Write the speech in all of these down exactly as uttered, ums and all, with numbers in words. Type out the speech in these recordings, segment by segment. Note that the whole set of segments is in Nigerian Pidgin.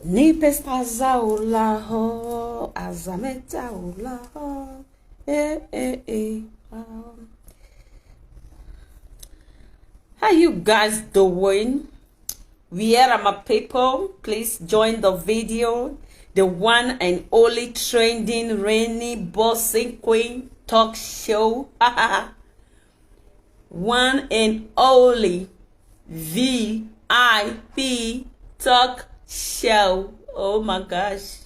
Ni pestaza ula ho, azameta ula ho. Eh, eh, eh. Um, how you guys doing? Where are my people? Please join the video. The one and only trending rainy bossing queen talk show. One and only V I P talk show. Oh my gosh.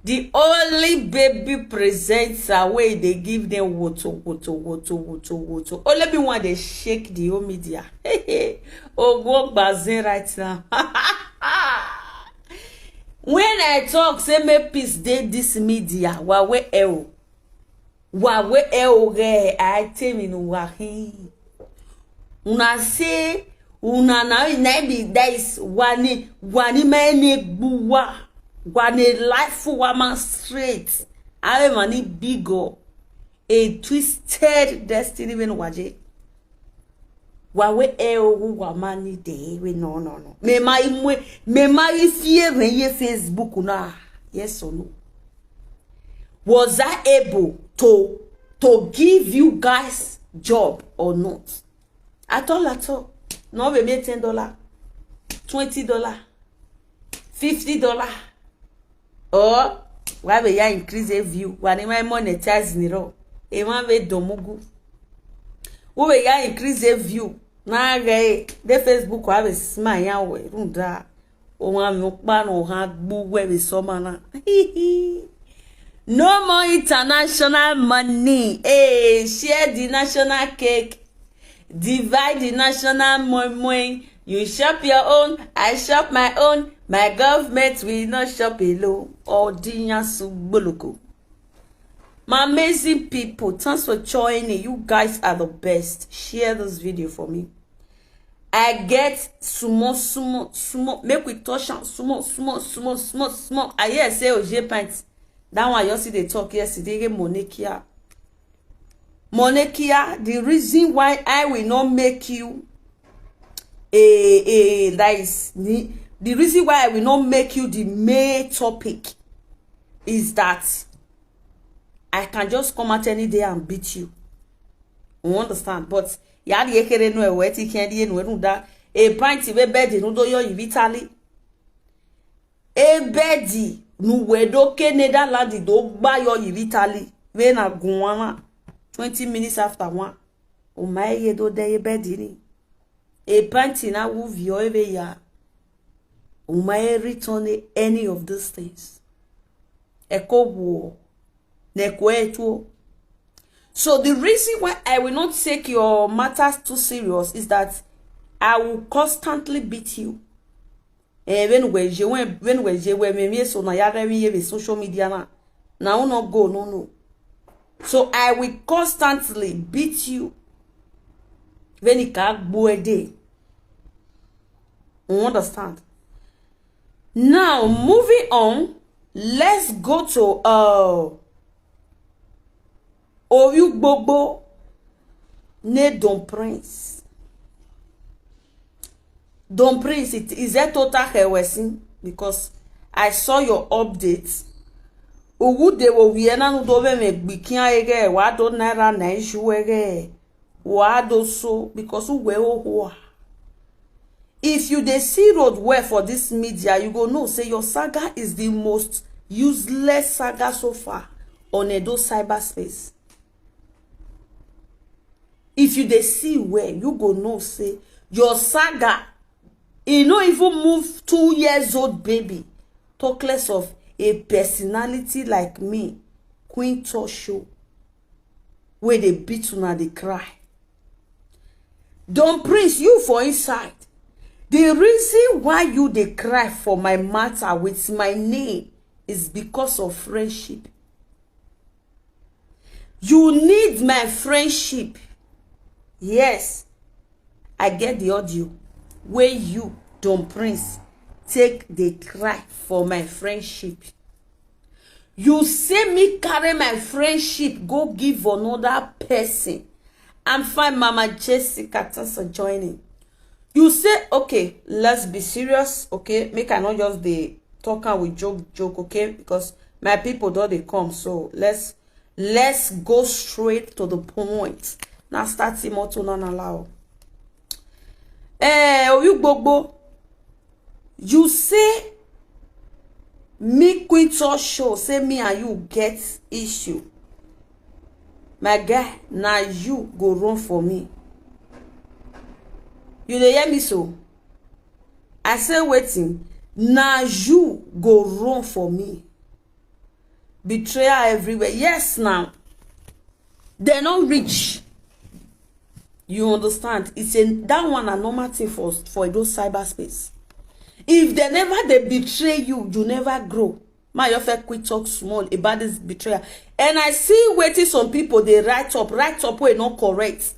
The only baby presenter wey dey give them woto, woto, woto, woto, woto. Only be one dey shake the whole media. Ogo gbazin right now. When I talk, say make peace dey this media. Wa we eo. Wa we eo ge. I tell me no wa he. Una say una na na be dice wani wani many gbuwa wani life wa man straight. I money big o. A twisted destiny when waje. Wa we eo wa mani de we no no no. Me ma imwe me ma ifie when ye Facebook na. Yes or no? Was I able to to give you guys job or not? At all, at all. No be me ten dollar, twenty dollar, fifty dollar. Or why be ya increase a view? Why am I monetize niro? E wan be domugu. Who be ya increase a view? Na ge de Facebook wa be smile ya we runda. O wan mi pa no ha gbu we be so mana. No more international money. Hey, share the national cake. Divide the national moi moi. You shop your own, I shop my own. My government will not shop alone. Audience gboloko. My amazing people, thanks for joining. You guys are the best. Share this video for me. I get small, small, small. Make we touch am small, small, small, small, small. I hear say Oje pint. That one you see they talk yesterday. Hey, Monekia. Monekia, the reason why I will not make you a a that is the, the reason why I will not make you the main topic is that I can just come out any day and beat you. You understand? But ya di ekere no ewe ti ken di enu enu da. A pint we bed nu do yo yi Italy. A bed nu we do ke Netherlands do gba yo yi Italy. We na gunwana. Twenty minutes after one. O ma ye do de a bed ni. A pint na wu vio eve ya. O ma e return any of these things. Eko wo. Neko etuo. So the reason why I will not take your matters too serious is that I will constantly beat you. Eh, when we je when when we je when me so na ya re mi ye social media na. Na uno go no no. So I will constantly beat you. When it can go a day. You understand? Now moving on, let's go to uh Oyu Gbogbo ne Don Prince. Don Prince, it is a total hewesin because I saw your updates. Ugu de wo wiena nu do be me gbikin ege wa do naira na issue ege. Wa do so because we o ho. If you dey see road well for this media, you go know say your saga is the most useless saga so far on Edo cyberspace. If you dey see well, you go know say your saga e no even move two years old baby, talk less of a personality like me, Queen Tour Show, wey dey beat una dey cry. Don Prince, you for inside. The reason why you dey cry for my matter with my name is because of friendship. You need my friendship. Yes, I get the audio wey you, Don Prince, take dey cry for my friendship. You say me carry my friendship go give another person. I'm fine, Mama Jessica, thanks for joining. You say, okay, let's be serious, okay? Make I not just dey talk am with joke joke, okay? Because my people don dey come, so let's let's go straight to the point. Na start the motor, no allow. Eh, Oyu Gbogbo, you say me Queen Talk Show, say me and you get issue. My guy, na you go run for me. You dey hear me so? I say wetin? Na you go run for me. Betrayal everywhere. Yes, now. They no reach. You understand? It's a, that one a normal thing for, for those cyberspace. If they never, they betray you, you never grow. My, you fit quick talk small about this betrayal. And I see wetin some people dey write up, write up wey no correct.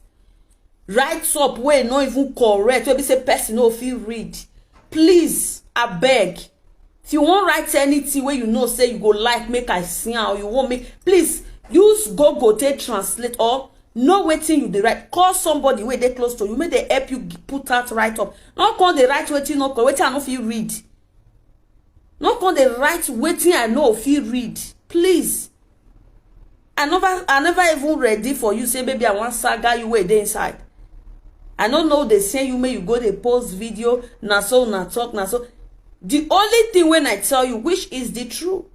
Write up wey no even correct, wey be say person no fit read. Please, abeg, if you wan write anything wey you know say you go like make I see am, or you wan make, please use Google take translate, or know wetin you dey write. Call somebody wey dey close to you, make they help you put out write up. No come dey write wetin no correct, wetin I no fit read. No come dey write wetin I no fit read. Please. I never, I never even ready for you. Say, baby, I wan saga you wey dey inside. I no know they send you, make you go dey post video. Na so una talk, na so. The only thing wey I tell you, which is the true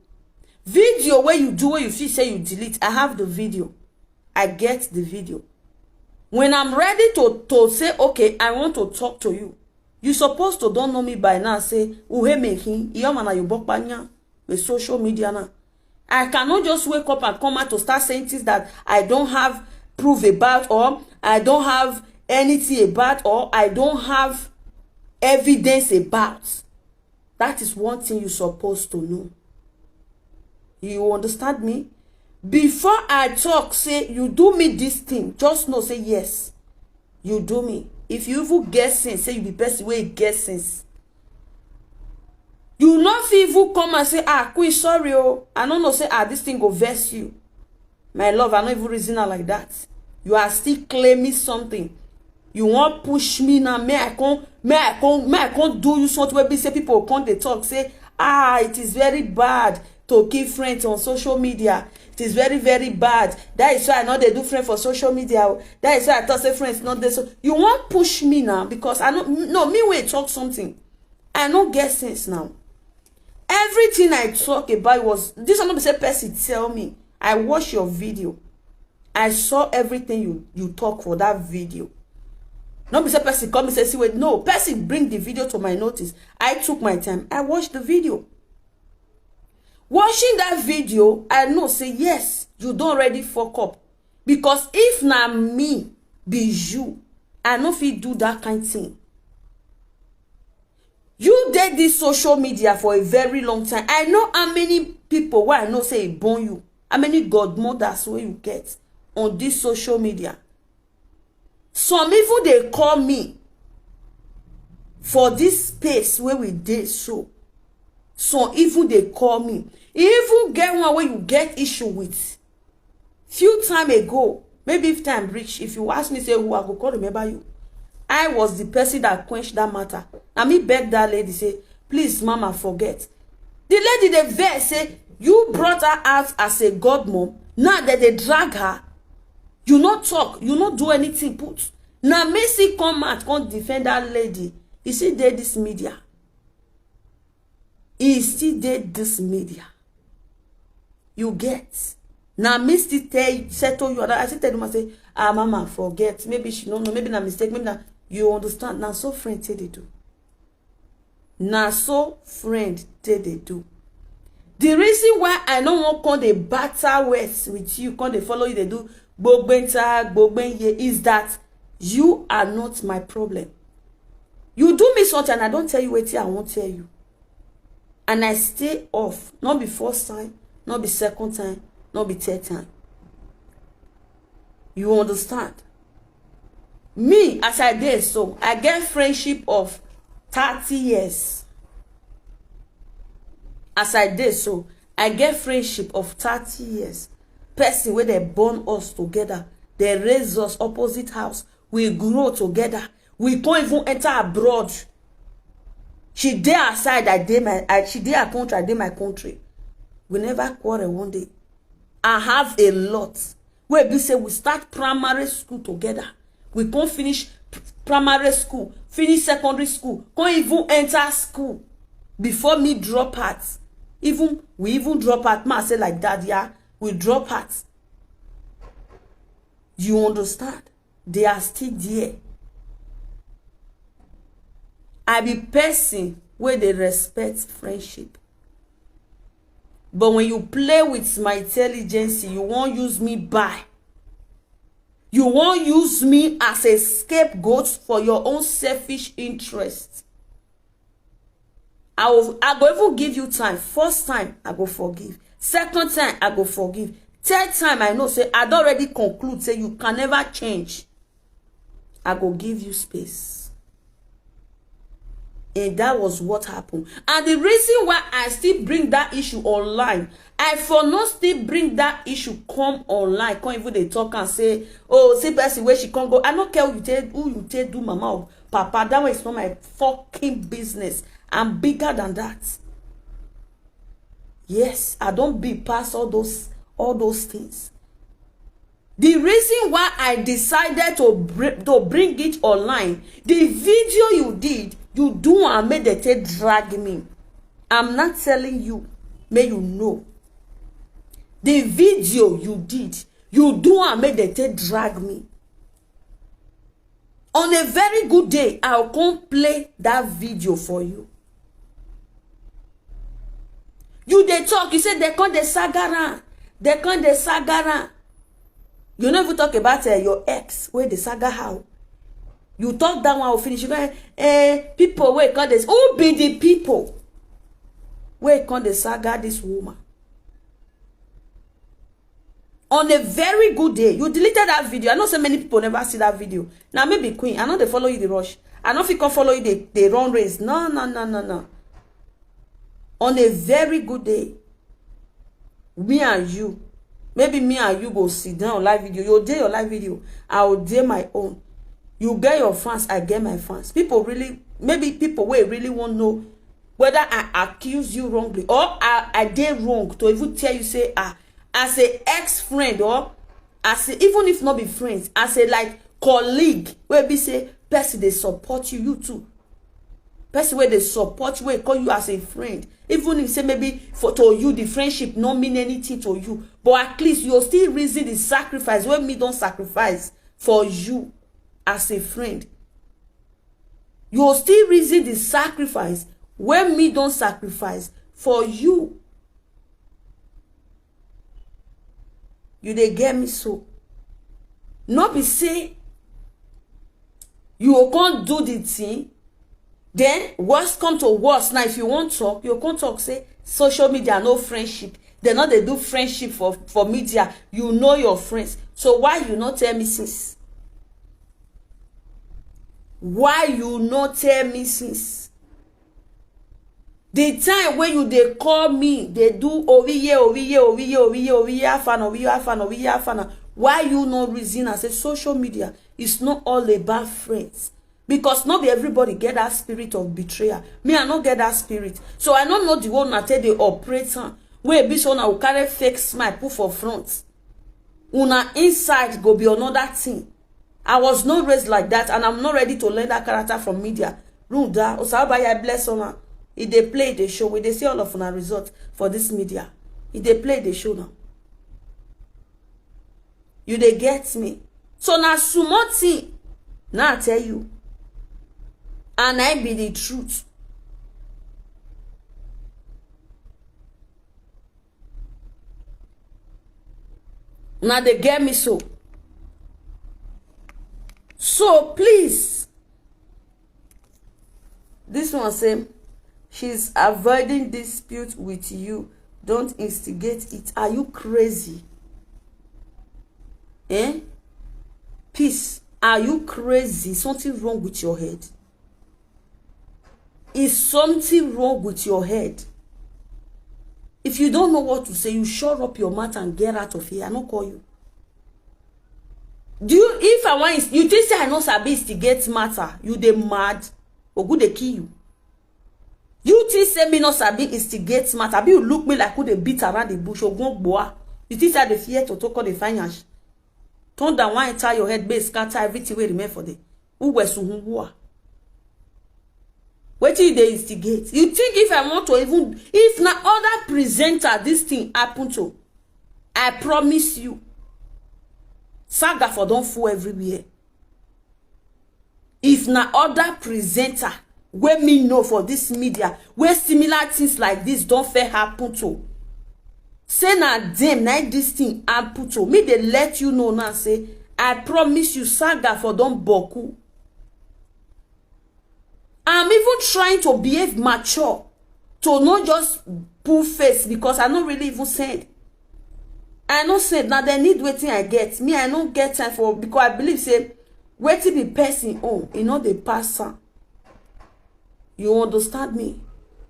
video wey you do, wey you feel say you delete, I have the video. I get the video. When I'm ready to, to say, okay, I want to talk to you, you supposed to don't know me by now. Say, uhe mehin, iyoma na yubokpanya, with social media now. I cannot just wake up and come out to start saying things that I don't have proof about, or I don't have anything about, or I don't have evidence about. That is one thing you supposed to know. You understand me? Before I talk, say you do me this thing, just know say yes, you do me. If you even get sense, say you be person wey get sense. You no fit even come and say, ah, Queen, sorry, oh, I no know say, ah, this thing go vex you. My love, I no even reason her like that. You are still claiming something. You wan push me now? May I come, may I come, may I come do you something wey be say people come dey talk say, ah, it is very bad to keep friends on social media. It is very, very bad. That is why I no dey do friend for social media, oh. That is why I talk say friends no dey. So you wan push me now because I no, no, me wey talk something. I no get sense now. Everything I talk about was, this one no be say person tell me. I watch your video. I saw everything you, you talk for that video. No be say person come say, see, wait, no, person bring the video to my notice. I took my time. I watched the video. Watching that video, I know say yes, you don already fuck up. Because if na me be you, I no fit do that kind thing. You dey this social media for a very long time. I know how many people wey I know say e born you. How many godmothers wey you get on this social media? Some even dey call me for this space wey we dey so. Some even dey call me. E even get one wey you get issue with. Few time ago, maybe if time reach, if you ask me say who, I go come remember you. I was the person that quench that matter. Na me beg that lady say, please, mama, forget. The lady dey vex say you brought her out as a godmom. Now that they drag her, you no talk, you no do anything put. Na me still come out, come defend that lady. You see, dey this media. E still dey this media. You get? Na me still tell, settle you. I still tell you, I say, ah, mama, forget. Maybe she no know. Maybe na mistake. Maybe na, you understand. Na so friend take dey do. Na so friend take dey do. The reason why I no wan come dey batter words with you, come dey follow you dey do gbogbenta, gbogbenye, is that you are not my problem. You do me something and I don tell you wetin I wan tell you. And I stay off. No be first time, no be second time, no be third time. You understand? Me, as I dey so, I get friendship of thirty years. As I dey so, I get friendship of thirty years. Person wey dem born us together, dem raise us opposite house, we grow together, we come even enter abroad. She dey her side, I dey my I, she dey her country, I dey my country. We never quarrel one day. I have a lot. Wey be say we start primary school together. We come finish p- primary school, finish secondary school, come even enter school before me drop out. Even we even drop out. Ma say like that, yeah, we drop out. You understand? They are still there. I be person where they respect friendship. But when you play with my intelligence, you won't use me by. You won't use me as a scapegoat for your own selfish interest. I will, I go even give you time. First time, I go forgive. Second time, I go forgive. Third time, I know say I don already conclude say you can never change. I go give you space. And that was what happened. And the reason why I still bring that issue online, I for no still bring that issue come online, come even dey talk and say, oh, see person where she can't go. I don't care who you take, who you take do mama or papa. That one is not my fucking business. I'm bigger than that. Yes, I don't be past all those all those things. The reason why I decided to bring, to bring it online, the video you did, you do and make they take drag me. I'm not telling you, may you know. The video you did, you do and make they take drag me. On a very good day, I'll come play that video for you. You dey talk, you say they come dey saga am, they come dey saga am. You no even talk about uh, your ex wey dey saga her. You talk that one, will finish. You go, eh, people wey come dey, who be the people wey come dey saga this woman? On a very good day, you deleted that video. I know so many people never see that video. Now me be queen. I know they follow you the rush. I know if you can follow you, they, they run race. No, no, no, no, no. On a very good day, me and you, maybe me and you go sit down on live video. You dey your live video. I will dey my own. You get your fans, I get my fans. People really, maybe people wey really wan know whether I accuse you wrongly or I, I dey wrong to even tell you say, ah, as a ex friend or as a, even if not be friends, as a like colleague, wey be say person dey support you, you too. Person wey dey support you, wey call you as a friend, even if say maybe for to you the friendship no mean anything to you, but at least you still reason the sacrifice wey me don sacrifice for you as a friend. You still reason the sacrifice wey me don sacrifice for you. You dey get me so? No be say you go come do the thing, then worst come to worst. Now, if you wan talk, you go come talk say social media no friendship. They no dey do friendship for, for media. You know your friends. So why you no tell me since? Why you no tell me since? The time wey you dey call me, dey do owiye, owiye, owiye, owiye, owiye, afana, owiye, afana, owiye, afana. Why you no reason and say social media is not all about friends? Because no be everybody get that spirit of betrayal. Me, I no get that spirit. So I no know the way una take dey operate am. Wey be so una go carry fake smile put for front. Una inside go be another thing. I was not raised like that, and I'm not ready to learn that character from media. Runda, Osabaya, bless una. If they play the show, we dey see all of una result for this media. If they play the show now. You dey get me? So na small thing. Now I tell you. And I be the truth. Now they get me so. So please, this one say she's avoiding dispute with you. Don't instigate it. Are you crazy? Eh? Peace. Are you crazy? Something wrong with your head. Is something wrong with your head? If you don't know what to say, you shut up your mouth and get out of here. I no call you. Do you, if I want, you think say I no sabi instigate matter? You dey mad? Ogu dey kill you. You think say me no sabi instigate matter? Abi you look me like who dey beat around the bush? Ogun Ogboa. You think say I dey fear to talk all the finance? Thunder wan enter your head, bass scatter everything wey remain for there. Who were Suhunwua? Wetin you dey instigate? You think if I want to, even if na other presenter this thing happen to, I promise you, saga for don full everywhere. If na other presenter wey me know for this media wey similar things like this don fair happen to, say na dem na this thing happen to, me dey let you know now say I promise you saga for don boku. I'm even trying to behave mature, to not just pull face, because I no really even send. I no send. Now they need wetin I get. Me, I no get time for, because I believe say wetin be person own, e no dey pass am. You understand me?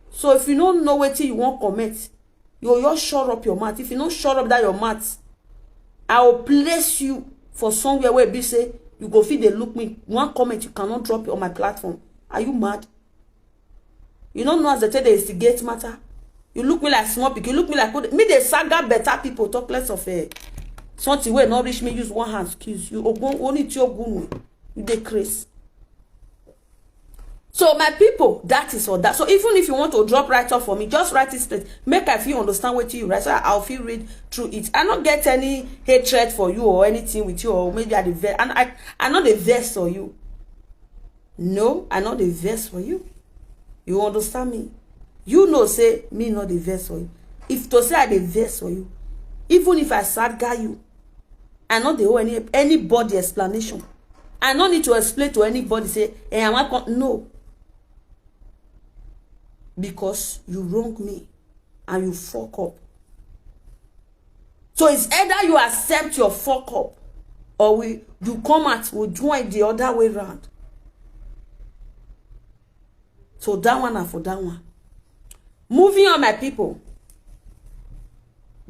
So if you no know wetin you wan comment, you just shut up your mouth. If you no shut up that your mouth, I will place you for somewhere where be say you go fit dey look me. One comment you cannot drop on my platform. Are you mad? You don't know as they take dey instigate matter. You look me like small pikin. You look me like who dey, me dey saga better people. Talk less of eh, something wey no reach me. Use one hand, excuse you. Ogun only ti ogun you dey craze. So my people, that is all that. So even if you want to drop write up for me, just write it straight. Make I feel understand what you write, so I'll feel read through it. I not get any hatred for you or anything with you, or maybe I dey vex. And I, I not dey vex for you. No, I not dey vex for you. You understand me? You know say me not dey vex for you. If to say I dey vex for you, even if I saga you, I no dey owe any anybody explanation. I no need to explain to anybody say, eh, I wan come. No. Because you wrong me and you fuck up. So it's either you accept your fuck up or we you come out, we join the other way round. So that one na for that one. Moving on, my people.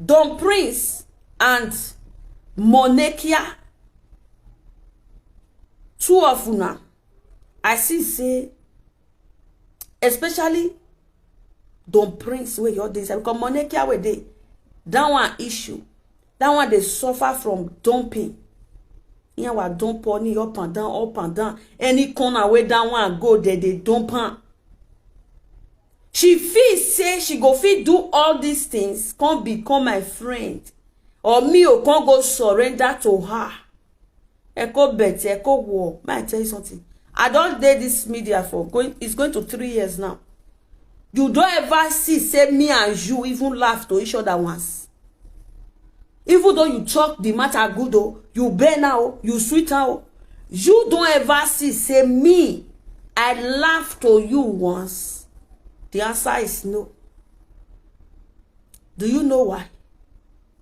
Don Prince and Monekia, two of una, I see say, especially Don Prince wey your dey inside, because Monekia wey dey, that one issue, that one dey suffer from dumping. Here we dump on up and down, up and down. Any corner where that one go, they dey dump am. She feel say she go fit do all these things, come become my friend, or me o come go surrender to her. Echo bet, echo war. May I tell you something? I don't date this media for going. It's going to three years now. You don't ever see say me and you even laugh to each other once. Even though you talk the matter good, oh, you bear now, you sweet now. You don't ever see say me, I laugh to you once. The answer is no. Do you know why?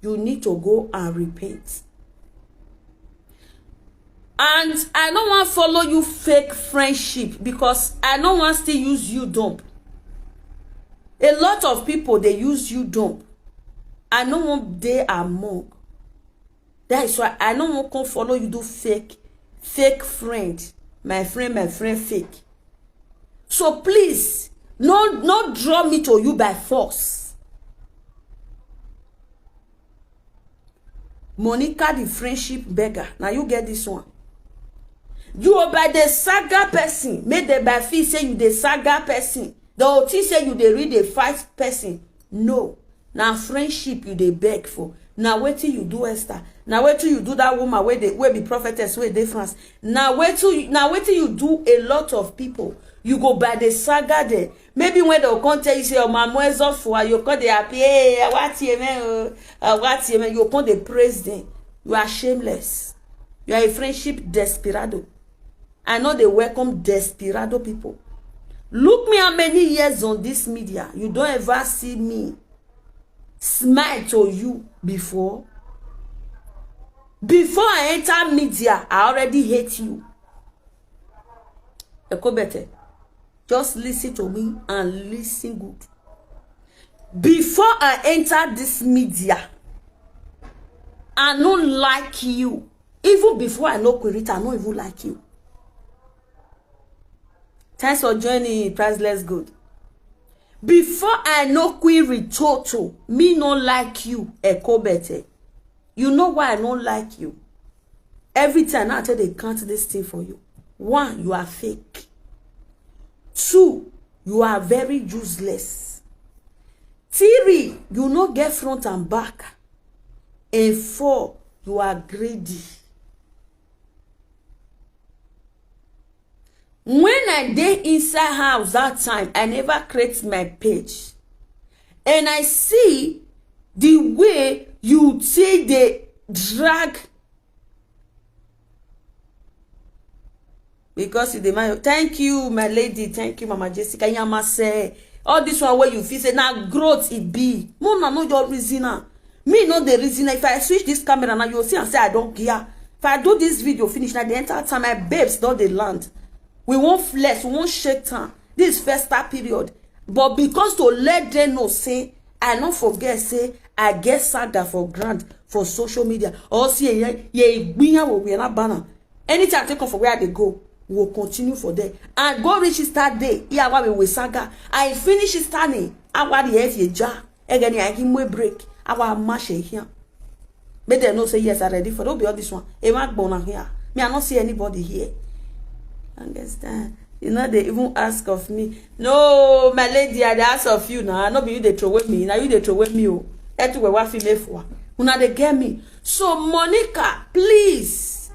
You need to go and repent. And I no wan follow you fake friendship, because I no wan still use you dump. A lot of people dey use you dump. I no wan dey among. That is why I no wan come follow you do fake, fake friend. My friend, my friend fake. So please, no, no draw me to you by force. Monica, the friendship beggar. Now you get this one. You are by the saga person. Make the by feel say you the saga person. The whole thing say you dey read a fight person. No. Now friendship you dey beg for. Now wetin you do, Esther? Now wetin you do that woman wey dey, wey be prophetess wey dey France? Now wetin you, now wetin you do a lot of people? You go by the saga there. Maybe when dem come tell you say, "Ọmọ amú ẹ zọ fún wa," you come dey happy, "Hey, àwa ti ẹ mẹ́ o, àwa ti ẹ mẹ́." You come dey praise them. You are shameless. You are a friendship desperado. I no dey welcome desperado people. Look me how many years on this media. You don't ever see me smile to you before. Before I enter media, I already hate you. Echo better. Just listen to me and listen good. Before I enter this media, I no like you. Even before I know Querita, I no even like you. Thanks for joining Priceless Good. Before I know Queen Ritoto, me no like you, Ekobete. You know why I no like you? Every time now I tell they count this thing for you. One, you are fake. Two, you are very useless. Three, you no get front and back. And four, you are greedy. When I dey inside house that time, I never create my page. And I see the way you take dey drag. Because you dey mind. Thank you, my lady. Thank you, Mama Jessica. Yama say, all this one where you feel say na growth it be. Mona no your reason am. Me no dey reason am. If I switch this camera now, you see and say I don't care. If I do this video finish now, the entire time my babes don dey land. We won't flex, we won't shake time. This is festal period. But because to let them know say I no forget say I get saga for grant for social media. Or see ye ye gbiyan we na banner. Anything I take off for where they go, we will continue for there. And go reach Easter day. Here we will saga. I finish Easter ni. Awa the F ye ja. Again, I give me break. Awa mash here. Make them know say yes, I ready for. Don't be all this one. Am I born here? Me, I not see anybody here. Understand? You know they even ask of me. No, my lady, I dey ask of you now. I no be you dey throw away me. Now you dey throw away me. Oh, that way what female for? Una dey get me. So Monica, please,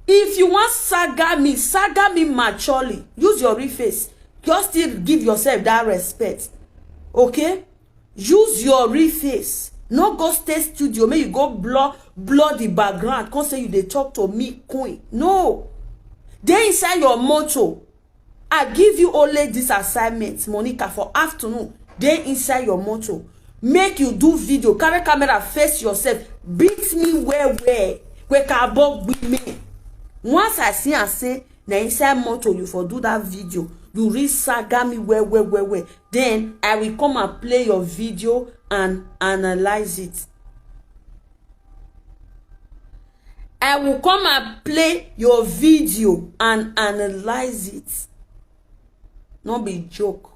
if you want saga me, saga me maturely. Use your real face. Just still give yourself that respect. Okay? Use your real face. No go stay studio. Make you go blur blur the background. Come say you dey talk to me, queen. No. Dey inside your motor. I give you only this assignment, Monica, for afternoon. Dey inside your motor. Make you do video, carry camera, face yourself. Beat me well well. We can bog with me. Once I see and say, na inside motor you for do that video. You read saga me well well well well. Then I will come and play your video and analyze it. I will come and play your video and analyze it. No be joke.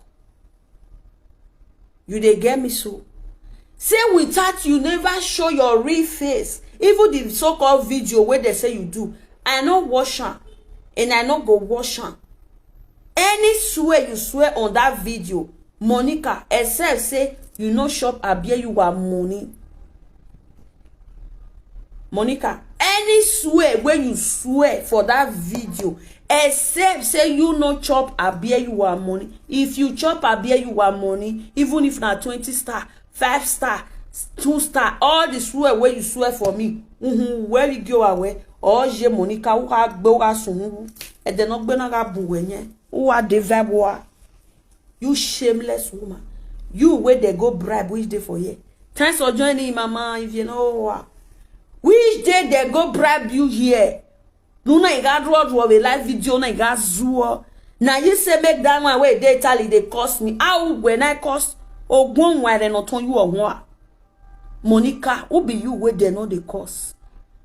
You dey get me so? Say without you never show your real face. Even the so-called video where they say you do, I no watch am and I no go watch am. Any swear you swear on that video, Monica, except say you no shop Abie you are money. Monica, any swear where you swear for that video, except say you no chop Abie you are money. If you chop Abie you are money, even if na twenty star, five star, two star, all the swear where you swear for me, mm-hmm, where you go away, or je Monica, who ha gbo ha sun, and then not gonna buwe, who are the vibe, you shameless woman. You where they go bribe which day for here. Thanks for joining, Mama. If you know what, which day they go bribe you here? No, na you got draw draw a live video, na you got zuo. Now you say make that one where they tell you they cost me. How when I cost or one why they not on you or one? Monica, who be you where they know the cost?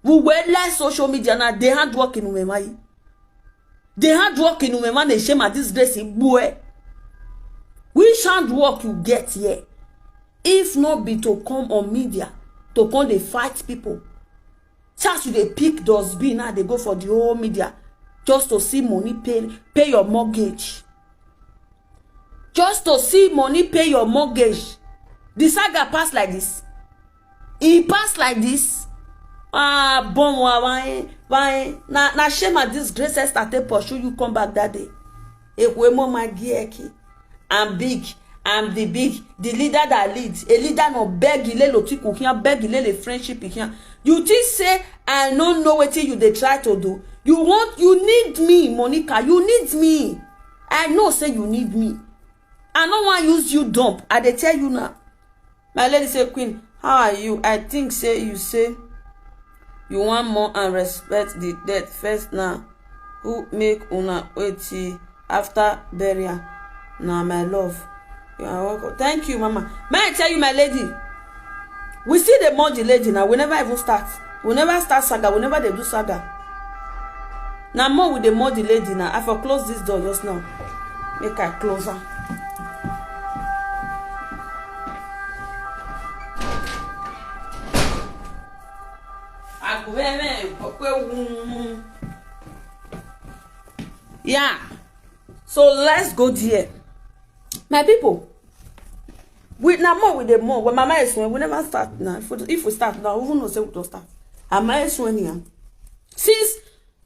Who wear less social media now? They hard work in Umemai. They hard work in Umemai, they shame and disgrace in boy. Which hard work you get here? If not be to come on media, to come they fight people. Just you they pick dustbin now, they go for the whole media just to see money pay pay your mortgage. Just to see money pay your mortgage. The saga pass like this. E pass like this. Ah, bon, why, why, why? Na, na shame and disgrace Esther take pursue you come back that day. Ekwemo Magieki. I'm big. I'm the big. The leader that leads. A leader no beg ile lo ti ku here, beg ile le friendship here. You think say I no know wetin you dey try to do? You want, you need me, Monica. You need me. I know say you need me. I no wan use you dump. I dey tell you now. My lady say, Queen, how are you? I think say you say you want more and respect the dead first now. Who make una wait till after burial? Now, my love. You are welcome. Thank you, Mama. May I tell you, my lady? We see the more the lady now. We never even start. We never start saga. We never dey do saga. Now more with the more the lady now. I for close this door just now. Make I close am. Yeah. So let's go there. My people, we na more with the more. When mama is when we never start now. If we, if we start now, we won't know say we don't start. Am I swearing here? Since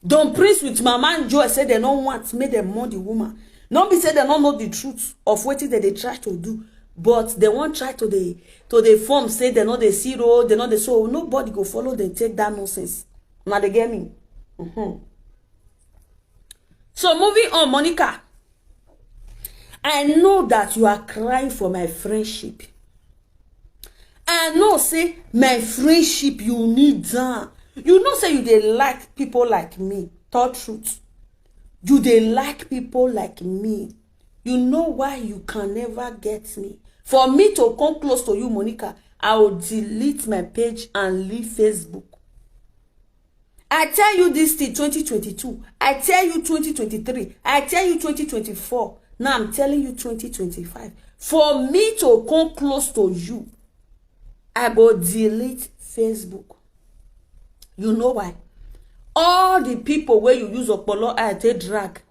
Don Prince with Mama and Joy say they don't want make them mourn the woman. Not be say they don't know the truth of what they, they try to do, but they won't try to the to the form say they know they see road, they know they so nobody go follow them take that nonsense. Now they get me. Mhm. So moving on, Monica. I know that you are crying for my friendship. I know say my friendship you need down. You know say you dey like people like me. Tell truth. You dey like people like me. You know why you can never get me. For me to come close to you, Monica, I will delete my page and leave Facebook. I tell you this thing twenty twenty-two. I tell you twenty twenty-three. I tell you twenty twenty-four. Now I'm telling you twenty twenty-five. For me to come close to you, I go delete Facebook. You know why? All the people where you use Okpolo I take drag.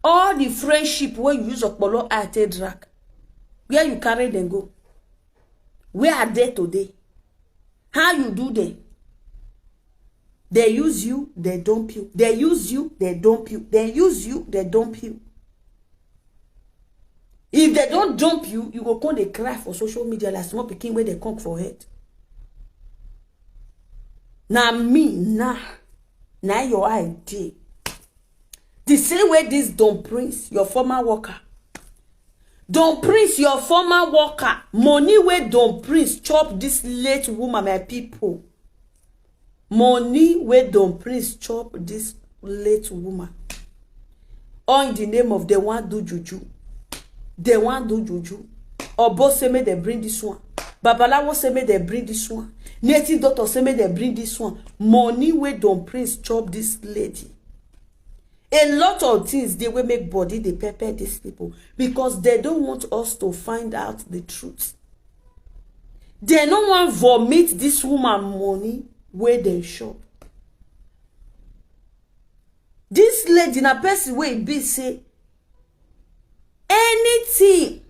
All the friendship where you use Okpolo I take drag. Where you carry them go? Where are they today? How you do them? They use you, they dump you. They use you, they dump you. They use you, they dump you. If they don't dump you, you go come dey cry for social media like small pikin wey dey conk for head. Na me na, na your idea. The same way this Don Prince, your former worker. Don Prince, your former worker, money wey Don Prince chop this late woman, my people. Money wey Don Prince chop this late woman. All in the name of they want do juju. They want do juju. Obo say make they bring this one. Babalawo say make they bring this one. Native doctor say make they bring this one. Money wey Don Prince chop this lady. A lot of things they will make body they pepper these people because they don't want us to find out the truth. They no wan vomit this woman money wey dem chop. This lady na person wey e be say anything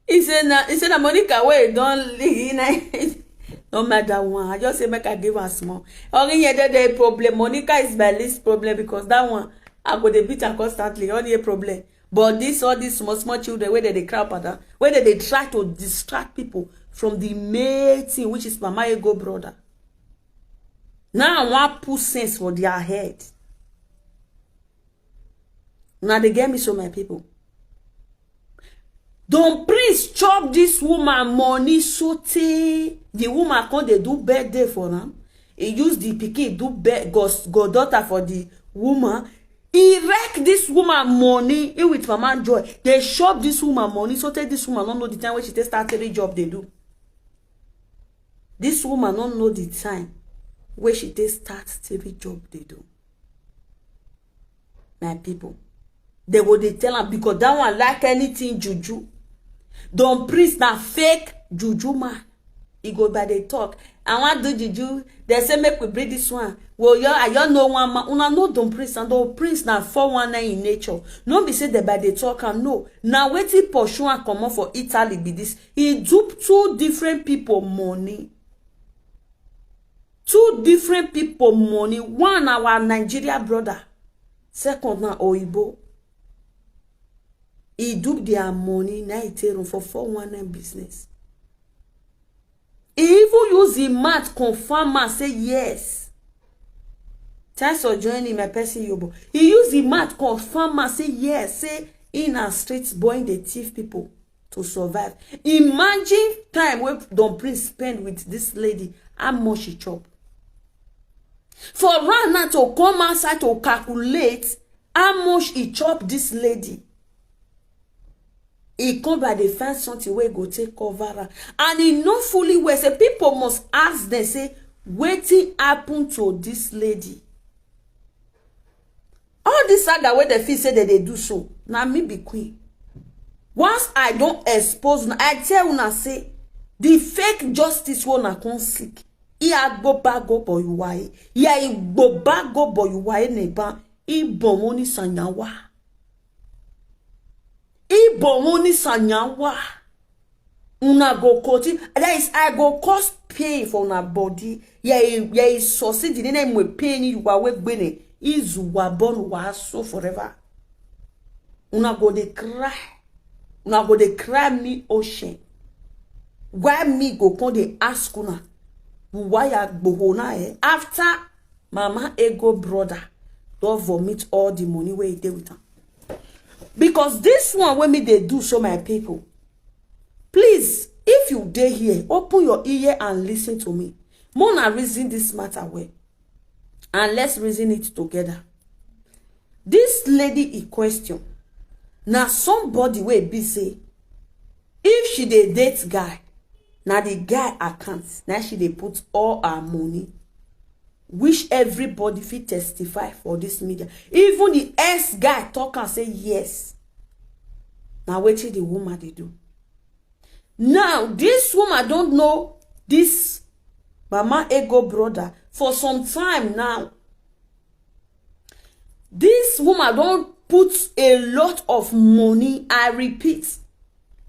he say na he say na Monica wey don leave na no matter one. I just say make I give am small. Orin yẹn dede problem. Monica is my least problem because that one I go dey beat am constantly. Only a problem. But this all these small small children wey dem dey cry up and down, wey dem dey try to distract people from the main thing, which is Mama Ego brother. Now I wan put sense for their head. Now they get me so, my people. Don Prince chop this woman money sotey the woman come dey do birthday for am. He use the pikin do be- gos- goddaughter for the woman. He wreck this woman money. He with Mama Joy. They chop this woman money sotey this woman don't know the time when she take start three job they do. This woman don't know the time when she take start three job they do. My people, they go dey tell am because that one like anything juju. Don Prince na fake juju man. He go by the talk. I wan do juju. They say make we bring this one. Well, you I you know one man. Una know Don Prince and Don Prince na four one nine in nature. No be say they by the talk and no. Now wetin pursue and comot for Italy be this. He dupe two different people money. Two different people money. One our Nigeria brother. Second na Oyibo. He dupe their money. Now he take run for four one nine business. He even use him mouth confirm and say yes. Thanks for joining my person Yobo. He use him mouth confirm and say yes. Say in a street boy the thief people to survive. Imagine time wey Don Prince spend with this lady, how much he chop. For run now to come outside to calculate how much he chop this lady. He come by dey find something wey go take cover am. And he know fully well say people must ask them say wetin happen to this lady. All this saga wey dem feel say dem dey do so, na me be queen. Once I don expose una, I tell una say The fake justice wey una come seek, e agbo bago boyuwaye, ya igbo bago boyuwaye neba, ibomoni sanyawa. Ibomoni sanyawa. Una go continue. That is, I go cause pain for una body. Yeah, yeah, succeed in name with pain. You are wegbene. Izu wa born wa so forever. Una go dey cry. Una go dey cry me ocean. Why me go come dey ask una? Why I go na eh? After Mama Ego brother don vomit all the money wey e dey with am. Because this one wey me dey do so, my people, please, if you dey here, open your ear and listen to me. Make una reason this matter well. And let's reason it together. This lady in question, na somebody wey be say, if she dey date guy, na the guy account, na she dey put all her money, which everybody fit testify for this media. Even the ex guy talk and say yes. Na wetin the woman dey do. Now, this woman don't know this Mama Ego brother for some time now. This woman don't put a lot of money, I repeat,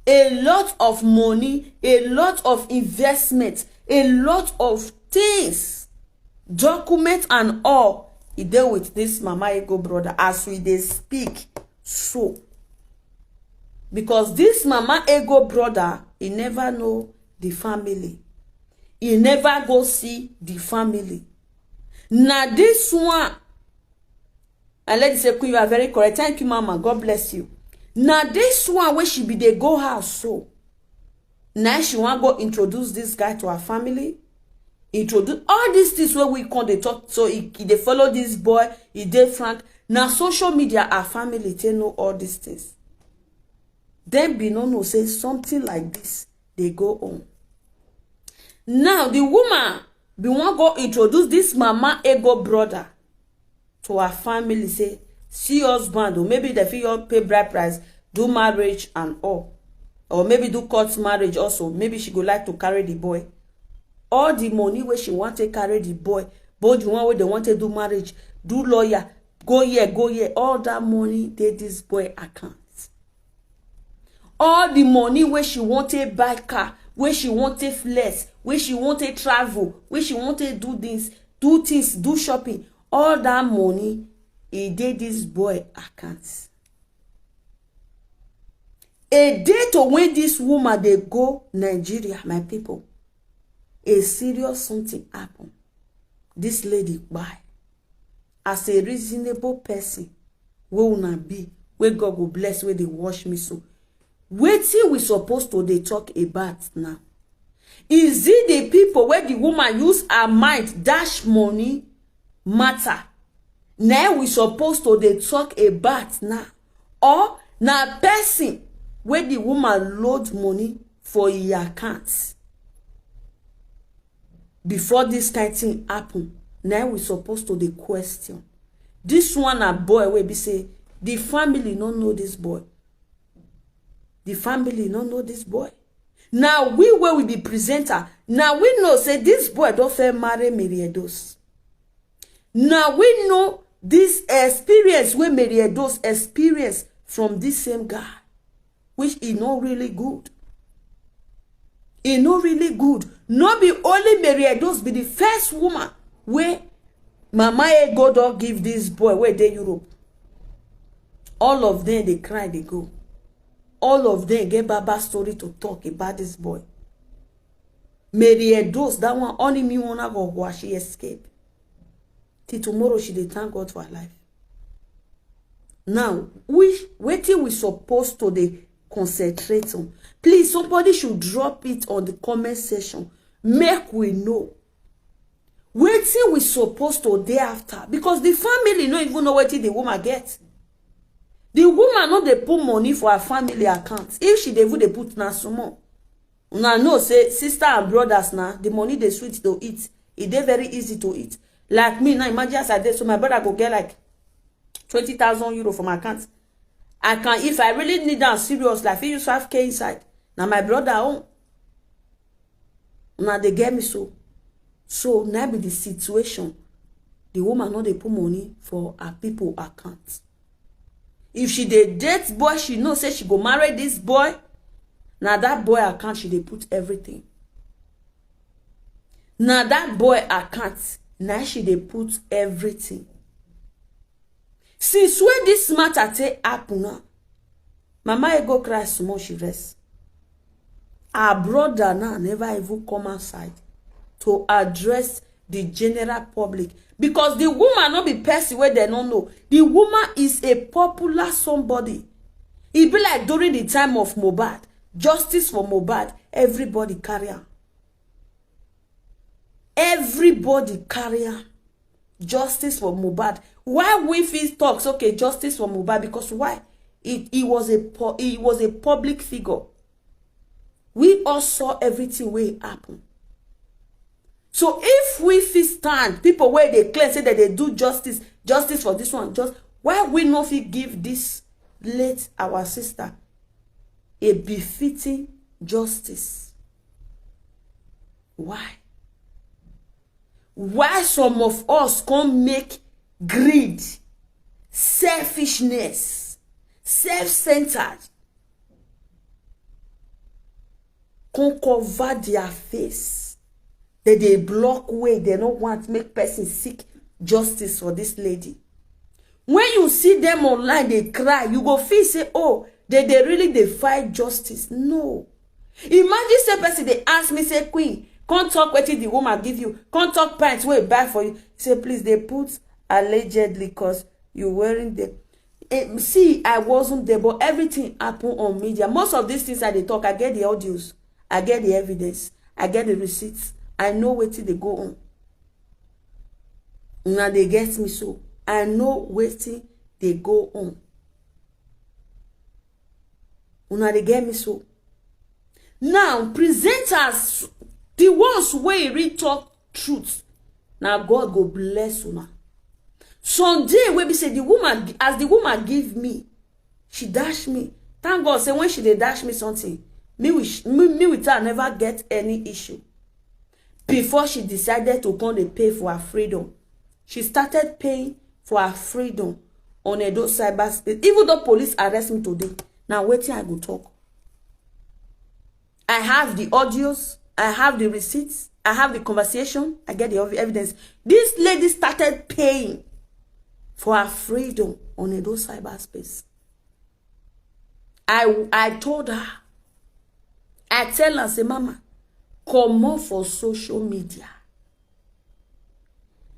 a lot of money, a lot of investment, a lot of things, document and all. E dey with this Mama Ego brother as we dey speak so. Because this Mama Ego brother, he never know the family. He never go see the family. Now this one, and let me say, Queen, you are very correct. Thank you, Mama. God bless you. Now this one, when she be dey go house so, now she want go introduce this guy to her family. Introduce all these things where we come dey talk. So he, he dey follow this boy, he dey frank. Now social media, our family, they know all these things. Then be no no say something like this, they go on. Now the woman be wan go introduce this Mama Ego brother to her family, say, see husband, or maybe they fit all pay bride price, do marriage and all. Or maybe do court marriage also. Maybe she go like to carry the boy. All the money where she want to carry the boy, both the one where they want to do marriage, do lawyer, go here, go here, all that money dey this boy account. All the money where she want to buy car, where she want to flex, where she want to travel, where she want to do things, do things, do shopping, all that money, e dey this boy account. A day to when this woman dey go Nigeria, my people, a serious something happen. This lady kpai. As a reasonable person, wey una be, wey God go bless, wey dey watch me so, wetin we suppose to dey talk about now? Is it the people where the woman use her mind dash money matter? Na we suppose to dey talk about now, or na person where the woman load money for e account? Before this kind thing happen, na we suppose to dey question. This one na boy wey be say the family no know this boy. The family no know this boy. Now we, where we be presenter, now we know say this boy don't fair marry Mary Edos. Now we know this experience where Mary Edos experience from this same guy, which is not really good. E no really good. No be only Mary Edos be the first woman where Mama Ego don give this boy wey dey Europe. All of them dey cry, dey go. All of them get bad bad story to talk about this boy. Mary Edos, that one, only me wanna go watch, she escape. Till tomorrow, she dey thank God for her life. Now, which, wetin we suppose to dey concentrate on? Please, somebody should drop it on the comment section. Make we know. Wetin we suppose to dey after? Because the family no even know wetin the woman get. The woman no dey put money for her family account. If she dey even dey put na small. Una know say sister and brothers na, the money dey sweet to eat. E dey very easy to eat. Like me now, imagine as I dey, so my brother go get like twenty thousand euro for my account. I can, if I really need am serious, like, fit use five K inside. Na my brother own. Una dey get me so? So na be the situation. The woman no dey put money for her people account. If she dey date boy, she know say she go marry this boy. Na that boy account she dey put everything. Na that boy account na she dey put everything. Since when this matter take happen now, Mama Ego cry small, she rest. Her brother now never even come outside to address the general public, because the woman no be person wey dem no know. The woman is a popular somebody. E be like during the time of Mohbad, justice for Mohbad, everybody carry am. Everybody carry am. Justice for Mohbad. Why we fit talk say, okay, justice for Mohbad? Because why? It, he was a pu-, he was a public figure. We all saw everything wey happen. So if we fit stand, people wey dey claim say that they do justice, justice for this one, just why we no fit give this late our sister a befitting justice? Why? Why some of us come make greed, selfishness, self-centered, come cover their face? They dey block way. They no want make person seek justice for this lady. When you see them online dey cry, you go feel say, oh, they dey really dey fight justice. No. Imagine say person dey ask me say, Queen, come talk wetin the woman give you, come talk pants wey e buy for you. Say, please, they put allegedly cause you wearing them. Eh, see, I wasn't there, but everything happen on media. Most of these things I dey talk, I get the audios, I get the evidence, I get the receipts. I know wetin dey go on. Una dey get me so? I know wetin dey go on. Una dey get me so? Now, presenters, the ones wey really talk truth, na God go bless una. Some day wey be say the woman, as the woman give me, she dash me. Thank God say when she dey dash me something, me with, me, me with her never get any issue. Before she decided to come dey pay for her freedom, she started paying for her freedom on Edo cyberspace. Even though police arrest me today, na wetin I go talk. I have the audios, I have the receipts, I have the conversation, I get the ev-, evidence. This lady started paying for her freedom on Edo cyberspace. I, I told her, I tell her, say, Mama, comot for social media.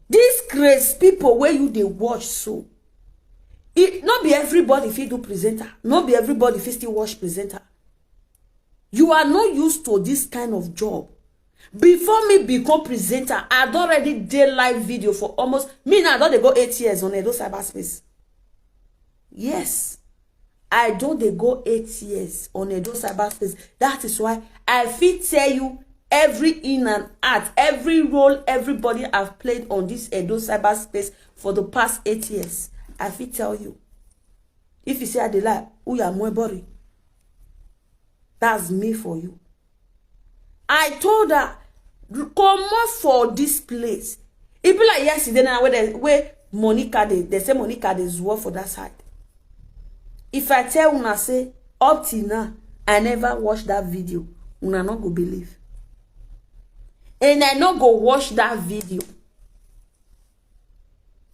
This craze people wey you dey watch so, it no be everybody fit do presenter, no be everybody fit still watch presenter. You are not used to this kind of job. Before me become presenter, I don already dey live video for almost, me now, I don dey go eight years on Edo cyberspace. Yes, I don dey go eight years on Edo cyberspace. That is why I fit tell you every in and out, every role everybody have played on this Edo cyberspace for the past eight years. I fit tell you. If you say I dey lie, who ya Mwebori? That's me for you. I told her, comot for this place. E be like yesterday now, where the, where Monica dey, they say Monica dey zuo for that side. If I tell una say, up till now, I never watch that video, una no go believe. And I no go watch that video.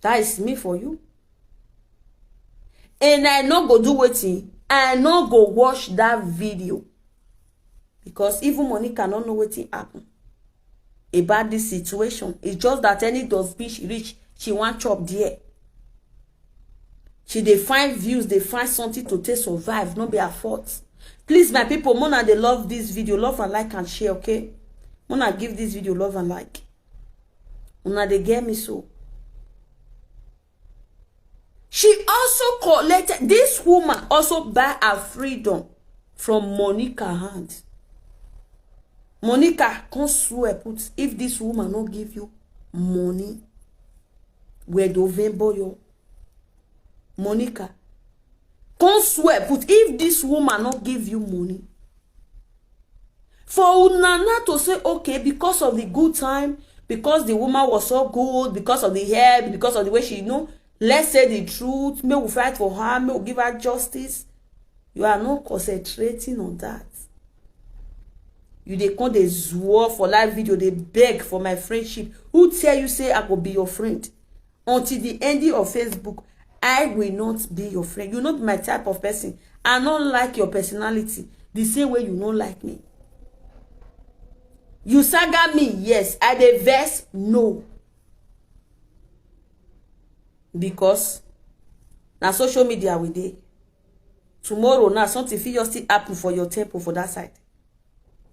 That is me for you. And I no go do wetin? I no go watch that video. Because even Monica no know wetin happen about this situation. It's just that any dustbin she reach, she wan chop there. She dey find views, dey find something to take survive, no be her fault. Please, my people, mona dey love this video, love and like and share, okay? Mona give this video love and like. Una dey get me so? She also collected, this woman also buy her freedom from Monica hand. Monica come swear put, if this woman no give you money, we do vemboyo. Monica come swear put, if this woman no give you money, For una now to say, okay, because of the good time, because the woman was so good, because of the help, because of the way she, you know, let's say the truth, may we fight for her, may we give her justice. You are not concentrating on that. You dey come dey zuo for live video, dey beg for my friendship. Who tell you say I go be your friend? Until the ending of Facebook, I will not be your friend. You no be my type of person. I no like your personality the same way you no like me. You saga me, yes. I dey vex, no. Because na social media we dey. Tomorrow now, something fit just still happen for your temple for that side.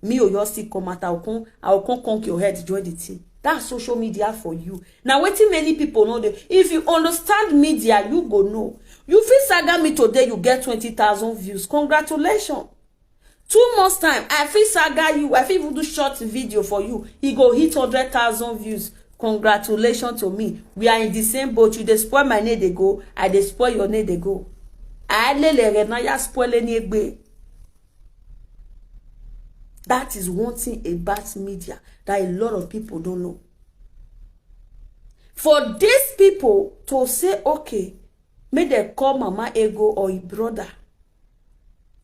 Me or your still come out, I will come, I will come conk your head, join the thing. That's social media for you. Now, wetin many people know dey, if you understand media, you go know. You fit saga me today, you get twenty thousand views. Congratulations. Two months time, I fit saga you, I fit even do short video for you. E go hit hundred thousand views. Congratulations to me. We are in the same boat. You dey spoil my name dey go, I dey spoil your name dey go. Alele re na ya spoil any egbe. That is one thing about media that a lot of people don't know. For these people to say, okay, make dem call Mama Ego or him brother.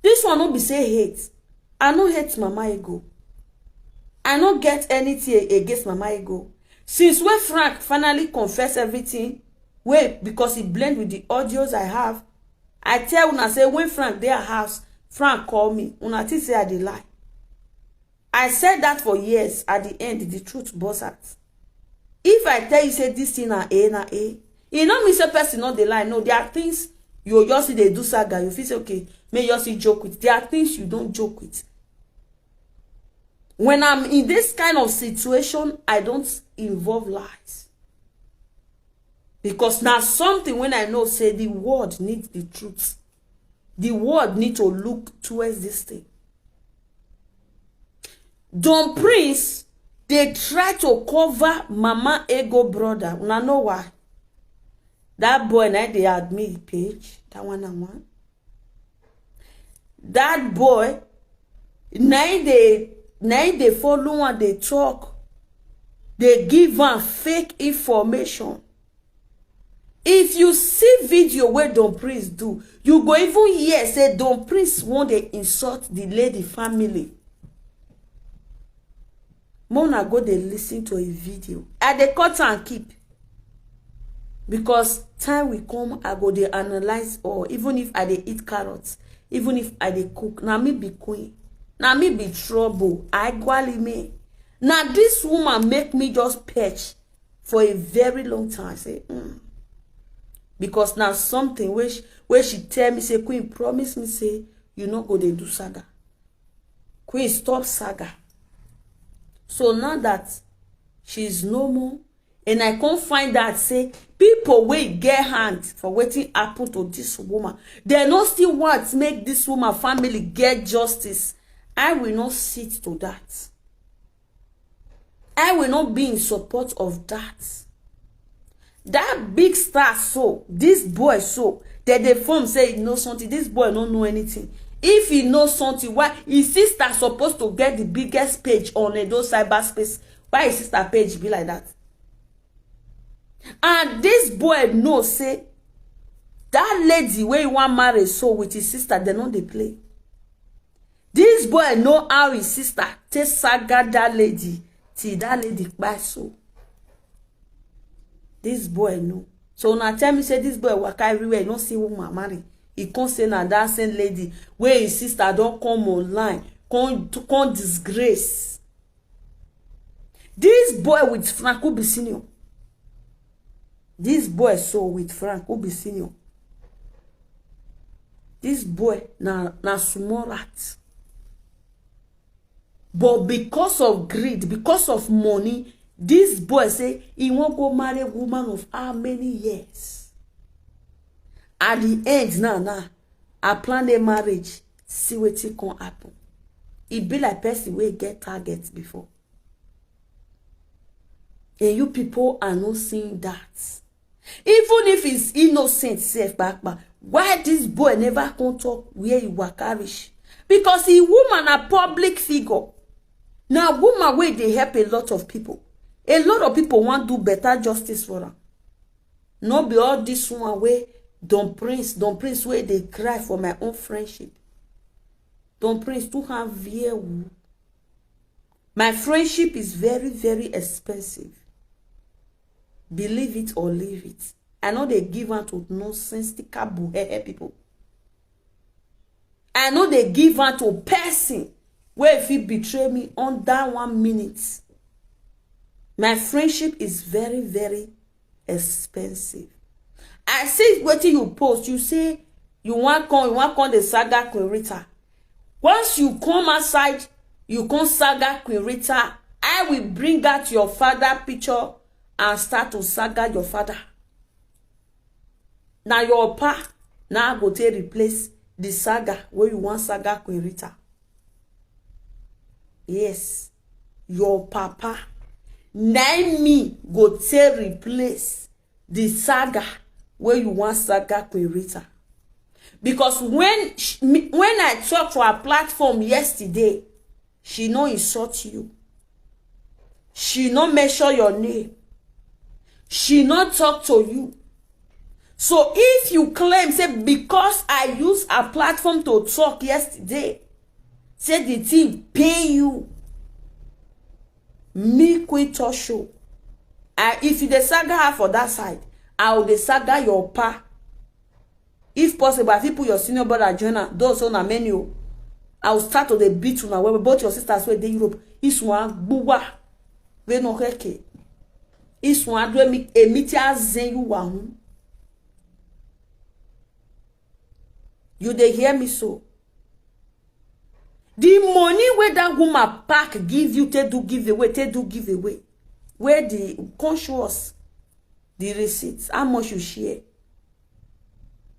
This one no be say hate. I no hate Mama Ego. I no get anything against Mama Ego. Since when Frank finally confess everything, wait, because he blend with the audios I have, I tell una say when Frank dey house, Frank call me. Una think say I dey lie. I said that for years. At the end, the truth burst out. If I tell you say this thing na A, na A, e no mean say person no dey lie. No, there are things you just see dey do saga. You feel say, okay, may you just see joke with. There are things you don't joke with. When I'm in this kind of situation, I don't involve lies. Because now something when I know say the world needs the truth. The world need to look towards this thing. Don Prince, they try to cover Mama Ego brother. Una know why? That boy na dey admin page. That one and one. That boy, na him dey, na him dey follow and dey talk. Dey give am fake information. If you see video wey Don Prince do, you go even hear say Don Prince wan dey insult the lady family. Mona go dey listen to a video. I dey cut and keep. Because time will come, I go dey analyze all, even if I dey eat carrots, even if I dey cook. Na me be queen. Na me be trouble. I gwali me. Na this woman make me just perch for a very long time. I say, mm. Because now something wey she, wey she tell me say, Queen, promise me say you no go dey do saga. Queen, stop saga. So now that she's no more, and I come find out say people wey get hand for wetin happen to this woman, they no still want make this woman family get justice. I will not sit to that. I will not be in support of that. That big star so, this boy so, that they form say he know something. This boy don't know anything. If he know something, why his sister supposed to get the biggest page on Edo cyberspace? Why his sister page be like that? And this boy know say that lady wey he wan marry so with his sister, they no dey play. This boy know how his sister take saga that lady till that lady kpai so. This boy know. So una tell me say this boy waka everywhere, he no see woman marry. He come say na that same lady wey his sister don come online, come, come disgrace. This boy with Frank Ubi Senior. This boy so with Frank Ubi Senior. This boy na, na small rat. But because of greed, because of money, this boy say he wan go marry woman of how many years? At the end now, now, I plan a marriage. See wetin come happen. E be like person wey get target before. And you people are not seeing that. Even if he's innocent sef, kpakpa, why this boy never come talk where he waka reach? Because he woman a public figure. Na woman wey dey help a lot of people. A lot of people wan do better justice for am. No be all this one wey Don Prince, Don Prince wey dey cry for my own friendship. Don Prince too have view. My friendship is very, very expensive. Believe it or leave it. I no dey give am to nonsensical buhehe people. I no dey give am to person wey fit betray me under one minute. My friendship is very, very expensive. I see wetin you post. You say you wan come, you wan come dey saga Queen Rita. Once you come outside, you come saga Queen Rita, I will bring out your father picture and start to saga your father. Na your pa na go take replace the saga wey you wan saga Queen Rita. Yes, your papa na me go take replace the saga wey you wan saga Queen Rita. Because when sh- me- when I talk for her platform yesterday, she no insult you. She no mention your name. She no talk to you. So if you claim say because I use her platform to talk yesterday, say the thing pain you, me quit talk show. I, if you dey saga her for that side, I will dey saga your pa. If possible, I fit put your senior brother join am. Those on many o. I will start to dey beat una well, both your sisters wey dey Europe. Iswan gbuwa wey no heke. Iswan do emi emiti azen you wa hun. You dey hear me so? The money wey that woman pack give you, take do giveaway, take do giveaway. Where the conscious the receipts, how much you share?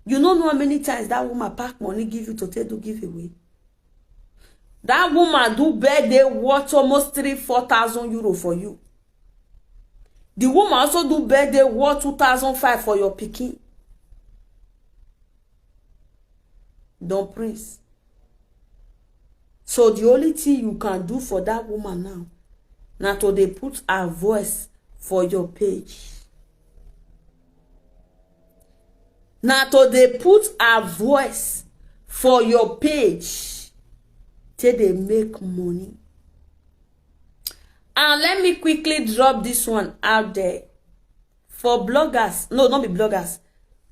You no know how many times that woman pack money give you to take do giveaway. That woman do birthday worth almost three, four thousand euro for you. The woman also do birthday worth two thousand five for your pikin. Don Prince. So the only thing you can do for that woman now na to dey put her voice for your page. Na to dey put her voice for your page take dey make money. And let me quickly drop this one out there for bloggers, no, not be bloggers,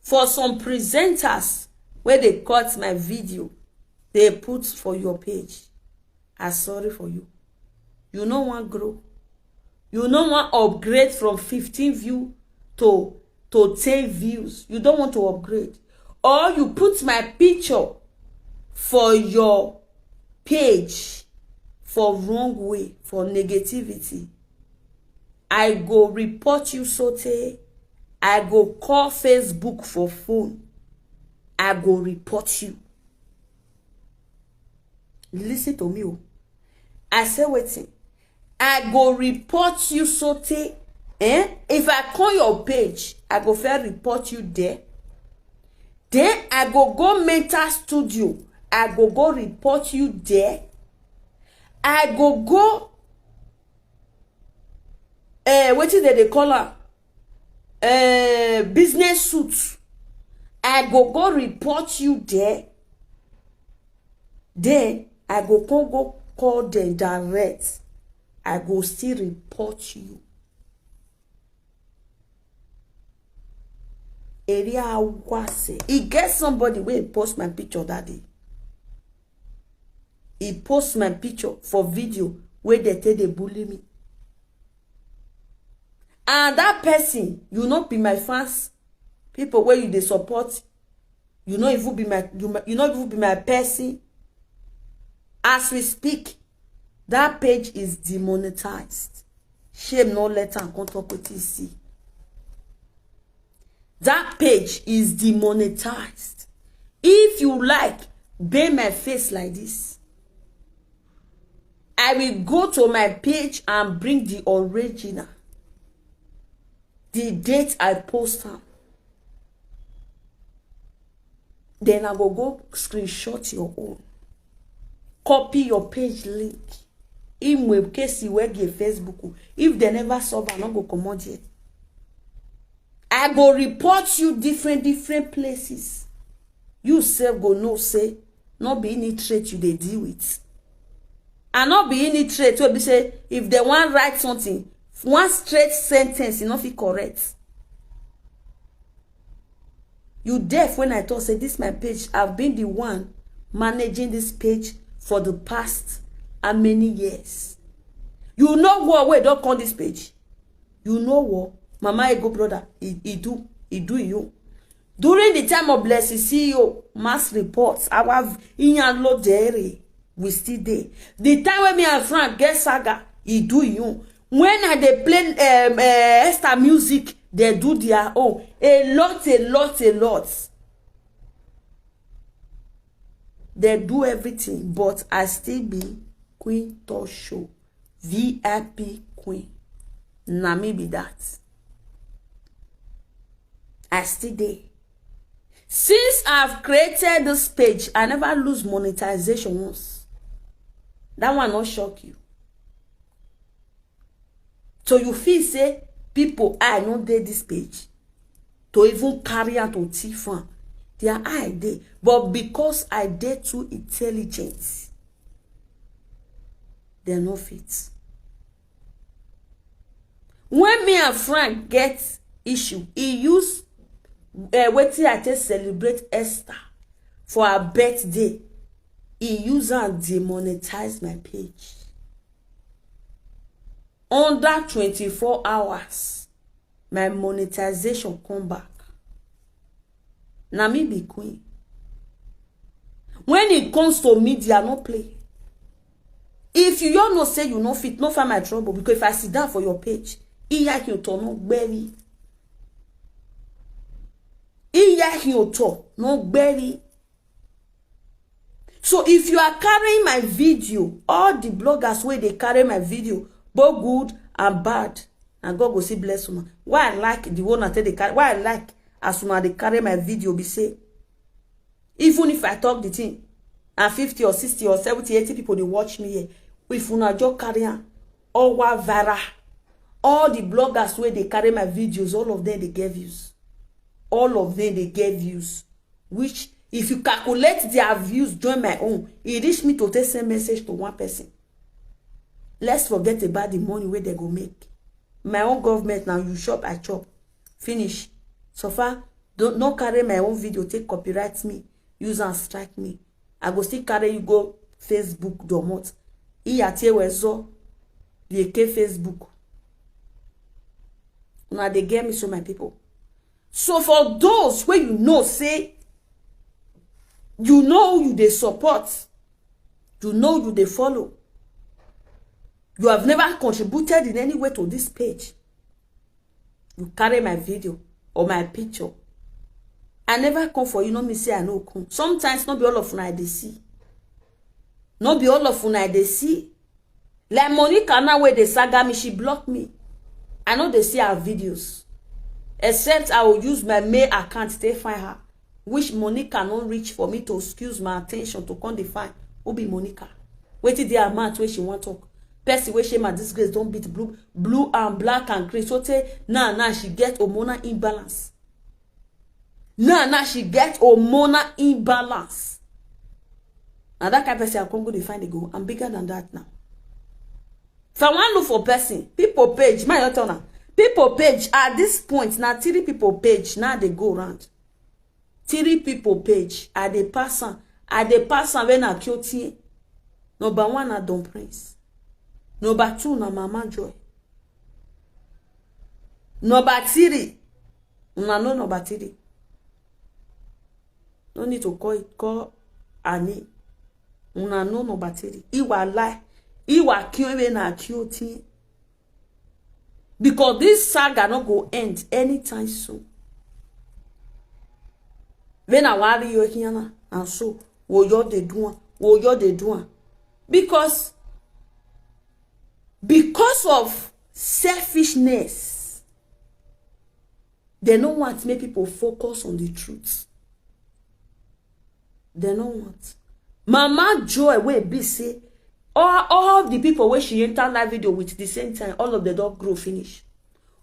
for some presenters wey dey cut my video, dey put for your page. I sorry for you. You no wan grow. You no wan upgrade from fifteen view to to ten views. You don't want to upgrade. Or you put my picture for your page for wrong way, for negativity. I go report you sotey. I go call Facebook for phone. I go report you. Listen to me o. I say wetin? I go report you sotey. Eh? If I call your page, I go first report you there. Then I go go mental studio. I go go report you there. I go go, eh, wetin dem dey call am? Eh, business suit. I go go report you there. Then I go come go call them direct. I go still report you. Area wase. E get somebody wey post my picture that day. He post my picture for video wey dem take dey bully me. And that person, you no be my fans. People wey you dey support, you no even be my, you, you no even be my person. As we speak, that page is demonetized. Shame no let am come talk wetin e see. That page is demonetized. If you like, bend my face like this. I will go to my page and bring the original. The date I post am. Then I go go screenshot your own. Copy your page link. Imwe case wey get Facebook. If they never solve, I no go comot there. I go report you different different places. You sef go know say no be any trait you dey deal with. And no be any trait wey be say if they wan write something, one straight sentence, e no fit correct. You deaf when I talk say this my page, I've been the one managing this page for the past how many years? You know what wey don come this page? You know what? Mama Ego brother, he, he do, he do you. During the time of Blessing C E O, mass reports, our Iyan Lodere, we still dey. The time when me and Frank get saga, he do you. When I dey play um, uh, Esther music, they do their own. A lot, a lot, a lot. They do everything, but I still be Queen Talk Show, V I P Queen. Na me be that. I still dey. Since I've created this page, I never lose monetization once. That one not shock you. So you feel say people I no dey this page to even carry out to thief am. Their eye dey, but because I dey too intelligent, they no fit. When me and Frank get issue, he use uh, wetin I take celebrate Esther for her birthday. He use am demonetize my page. Under twenty-four hours, my monetization come back. Na me be queen. When it comes to media, no play. If you don't know say you no fit, no find my trouble, because if I sit down for your page, iya ki oto no gberi. Iya ki oto no gberi. So if you are carrying my video, all the bloggers wey dey carry my video, both good and bad, na God go see bless una. Why I like the one I take dey carry, why I like as una dey carry my video be say, even if I talk the thing, and fifty or sixty or seventy, eighty people dey watch me here, if una just carry am, all wa viral, all the bloggers wey dey carry my videos, all of them dey get views. All of them dey get views. Which, if you calculate their views, join my own, e reach me to take send message to one person. Let's forget about the money wey they go make. My own government now, you chop, I chop. Finish. So far, don't no carry my own video, take copyright me, use and strike me. I go still carry you go Facebook domot. Iya tie wezo, yeke Facebook. Una dey get me so, my people. So for those wey you know say you know you dey support, you know you dey follow, you have never contributed in any way to this page. You carry my video or my picture. I never come for you, no mean say I no come. Sometimes no be all of una I dey see. No be all of una I dey see. Like Monica now wey dey saga me, she block me. I no dey see her videos. Except I will use my mail account take find her. Which Monica no reach for me to excuse my attention to come dey find. Who be Monica? Wetin dey her mouth wey she wan talk? Person wey shame and disgrace don beat blue, blue and black and green. So tey now, now she get hormonal imbalance. Now, now she get hormonal imbalance. Na that kind person I come go dey find dey go. I'm bigger than that now. If I wan look for person, people page, my your turn. People page at this point, na three people page now dey go round. Three people page, I dey pass am. I dey pass am when I kill T. Number one na Don Prince. Number two na Mama Joy. Number three, una know number three. No need to call it, call her name. Una know number three. Iwa lie. Iwa kill when I kill T. Because this saga no go end anytime soon. When I worry you here and so, wo yo dey do am, wo yo dey do am. Because, because of selfishness, they no want make people focus on the truth. They no want. Mama Joy wey be say All, all the people wey she enter live video with the same time, all of them don grow finish.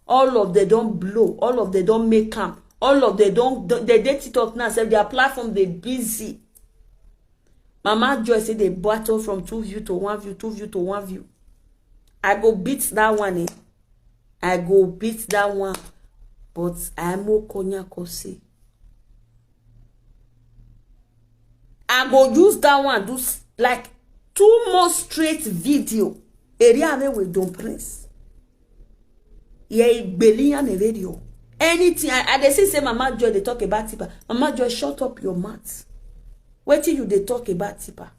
All of them don blow. All of them don make am. All of them don, they dey TikTok now sef, their platform dey busy. Mama Joy say they battle from two view to one view, two view to one view. I go beat that one, eh? I go beat that one. But I am Okonyako say, I go use that one do s-, like, two more straight video. Area me with Don Prince. Yeah, Belian radio. Anything I, I dey see say Mama Joy dey talk about Tipa. Mama Joy, shut up your mouth. Wetin you dey talk about Tipa?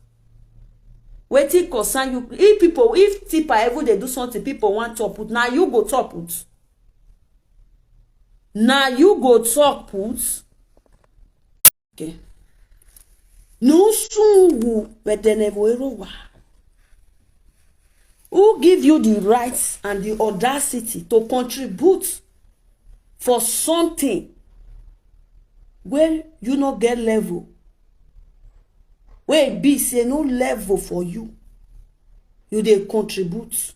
Wetin concern you? If people, if Tipa even dey do something, people want to put. Now you go top put. Now you go top put. Okay. Nusungu wedenevoerowa. Who give you the rights and the audacity to contribute for something where you no get level? Where e be say no level for you, you dey contribute.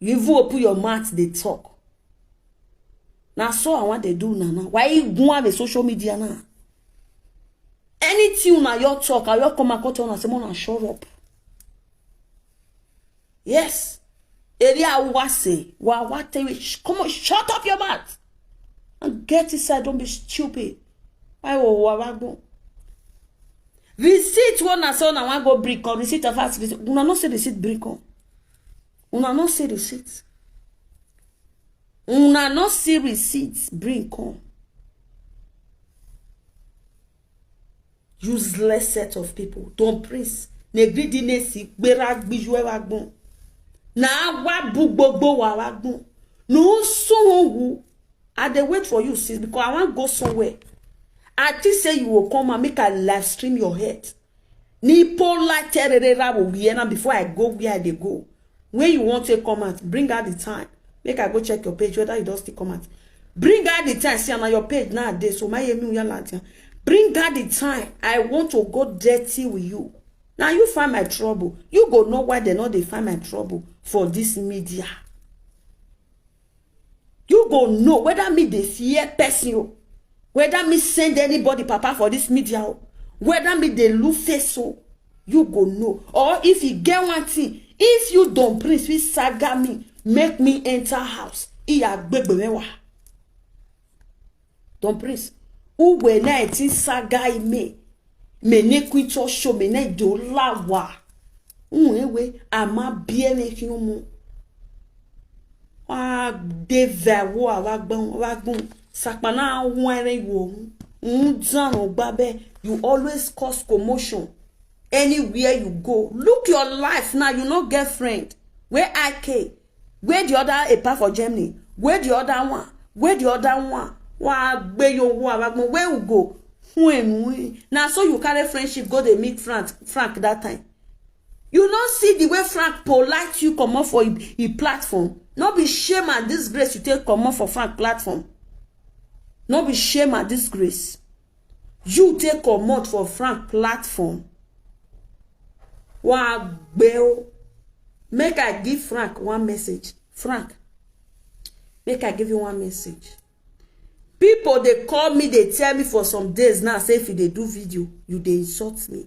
You even open your mouth, dey talk. Na so I want dey do una now. Why you go on the social media now? Anything una your talk, I your come and cut on and say, "Mona, shut up." Yes. Area wa say, wa wa tell me, "Sh-, come on, shut up your mouth and get inside. Don't be stupid." Why wa wa wa go? Receipt one na so na one go bring come. Receipt of us. Una no see receipt bring come. Una no see receipt. Una no see receipt bring come. Useless set of people. Don Prince. Negridinesi gbera gbiju ewa gbon. Na wa bu gbogbo wa wa gbon. No so who. I dey wait for you since because I wan go somewhere. I think say you will come and make a live stream your head. Ni pola terere rabo here now before I go where I dey go. When you want to come out, bring out the time. Make I go check your page whether you don still come out. Bring out the time. See, I'm on your page nowadays. So my emu ya lantia. Bring out the time. I want to go dirty with you. Now you find my trouble. You go know why they know they find my trouble for this media. You go know whether me dey fear person o, whether me send anybody papa for this media o, whether me dey look face o, you go know. Or if you get one thing, if you Don Prince, we saga me, make me enter house. Iya gbegbe mewa. Don Prince, who were nineteen saga me, me ne kwito show me ne do lawa. Unwe ama bie me kinomo. Wa de ve wo wa gbon wa gbon. Sakpana were wo. Un zan o gba be. You always cause commotion anywhere you go. Look your life now. You no get friend. Where I K? Where the other, apart for Germany? Where the other one? Where the other one? Wa gbe yo wa wa gbon. Where we go? When we. Now so you carry friendship go dey meet Frank, Frank that time. You no see the way Frank polite you comot for e, e platform. No be shame and disgrace you take comot for Frank platform. No be shame and disgrace. You take comot for Frank platform. Wa gbe o. Make I give Frank one message. Frank, make I give you one message. People dey call me, dey tell me for some days now, say if you dey do video, you dey insult me.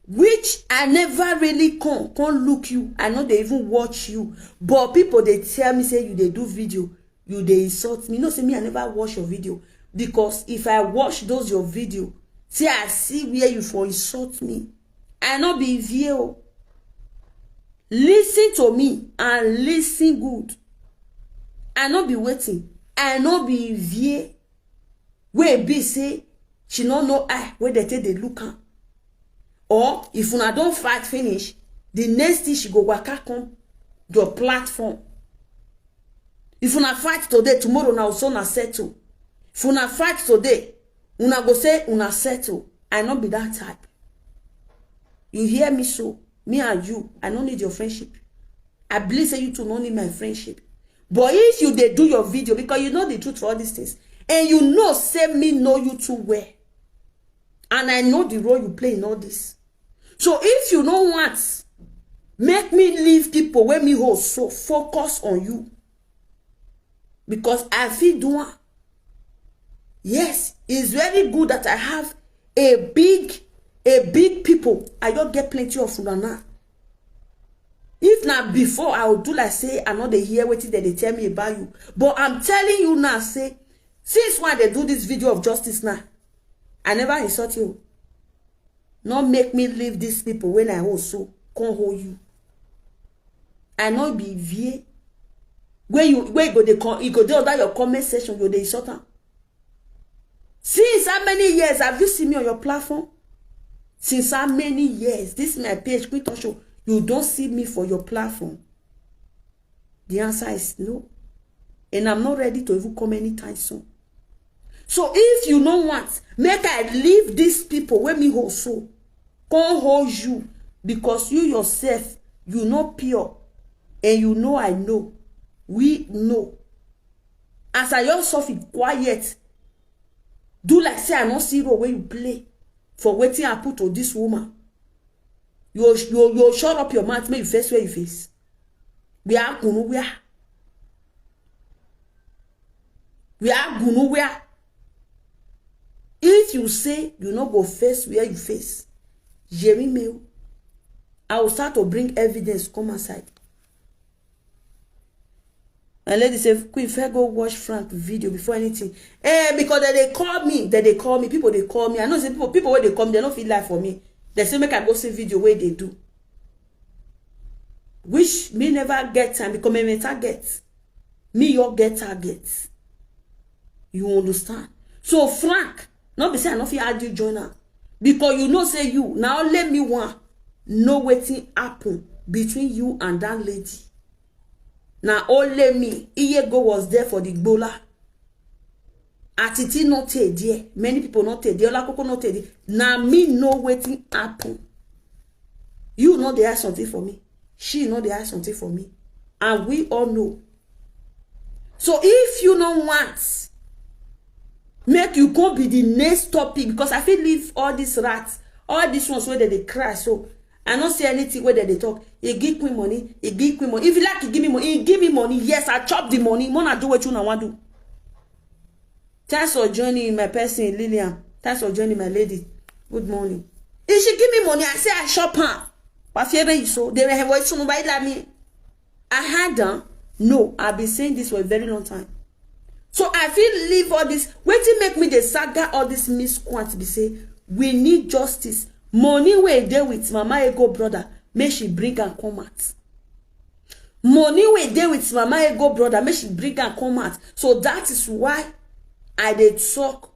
Which I never really come, come look you. I no dey even watch you. But people dey tell me say you dey do video, you dey insult me. You know say me, I never watch your video. Because if I watch those your video, say I see where you for insult me. I no be Ivie o. Listen to me and listen good. I no be wetin. I no be Ivie. Wey be say she no know eye wey dey take dey look am. Or if una don fight finish, the next thing she go waka come your platform. If una fight today, tomorrow na also na settle. If una fight today, una go say una settle. I no be that type. You hear me so? Me and you, I no need your friendship. I believe say you two no need my friendship. But if you dey do your video, because you know the truth for all these things, and you know say me know you too well, and I know the role you play in all this. So if you no want Make me leave people wey me hold so focus on you, because I fit do am. Yes, it's very good that I have a big, a big people. I just get plenty of una now. If na before, I would do like say I no dey hear wetin dem dey tell me about you. But I'm telling you now, say, since when I dey do this video of justice now, I never insult you. No make me leave these people when I hold so, come hold you. I no be vie. Where you, where you go dey come, you go dey under your comment section, you dey insult am. Since how many years have you seen me on your platform? Since how many years? This my page, Queen Talk Show. You don't see me for your platform. The answer is no. And I'm not ready to even come anytime soon. So if you no want, make I leave these people wey me hold so, come hold you, because you yourself, you no pure, and you know I know. We know. As I just suffer quiet, do like say I no see role wey you play for wetin happen to this woman. You, you, you shut up your mouth, make you face where you face. We are kunu, we are. We are gunu, we are. If you say you no go face where you face, Jeremy, I will start to bring evidence come outside. My lady say, Queen, fair go watch Frank video before anything. Eh, because they, they call me, they, they call me, people they call me. I know say people, people where they come, they don't feel life for me. They say make I go see video where they do. Which me never get time because me, me target. Me your get target. You understand? So Frank, not be say I no fit add you join am. Because you know say you, now let me one know wetin happen between you and that lady. Now only me, Iyego was there for the gbola. Atiti not there. Many people not there. Olakoko not there. Now me know wetin happen. You know they have something for me. She know they have something for me. And we all know. So if you no want, make you go be the next topic, because I feel leave all these rats, all these ones where they, they cry. So I don't see anything where they, they talk. He give me money. He give me money. If you like, he give me money. He give me money. Yes, I chop the money. Mona do what you now want do. Thanks for joining my person, Lillian. Thanks for joining my lady. Good morning. If she give me money, I say I shop her. But fear you so they have voice to nobody like me. I had done. No, I've been saying this for a very long time. So I feel leave all this. Waiting make me the saga all this misquant be say we need justice. Money where they with Mama Ego brother, may she bring and come out. Money wey dey with Mama Ego brother, make she bring am come out. So that is why I dey talk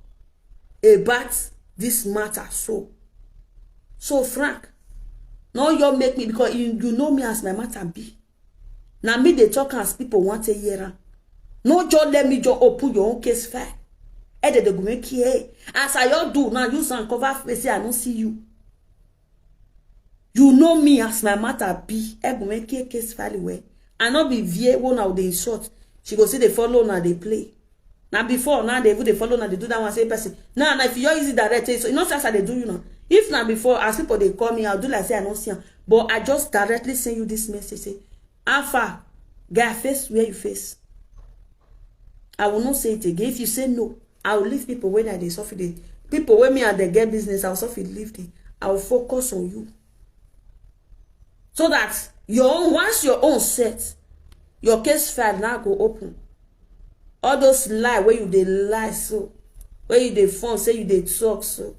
about this matter. So, so Frank, no you make me, because you, you know me as my matter be. Now me they talk as people want to hear am. No just let me just open your own case file. Ede de gume kie. As I all do now, use and cover face say I don't see you. You know me as my matter be. Egume kie case file well. I no be vie one now they insult. She go see they follow now they play. Now before now they even they follow now they do that one say person. Now now if you easy direct, so you know say as I dey do you now. If now before as people they call me, I'll do like say I don't see am. But I just directly send you this message say, how far? Guy face where you face. I will not say it again. If you say no, I will leave people when I dey suffer. The people when me and they get business, I will suffer leave them. I will focus on you. So that your own, once your own set, your case file now go open. All those lie where you dey lie so, where you dey phone say you dey talk so,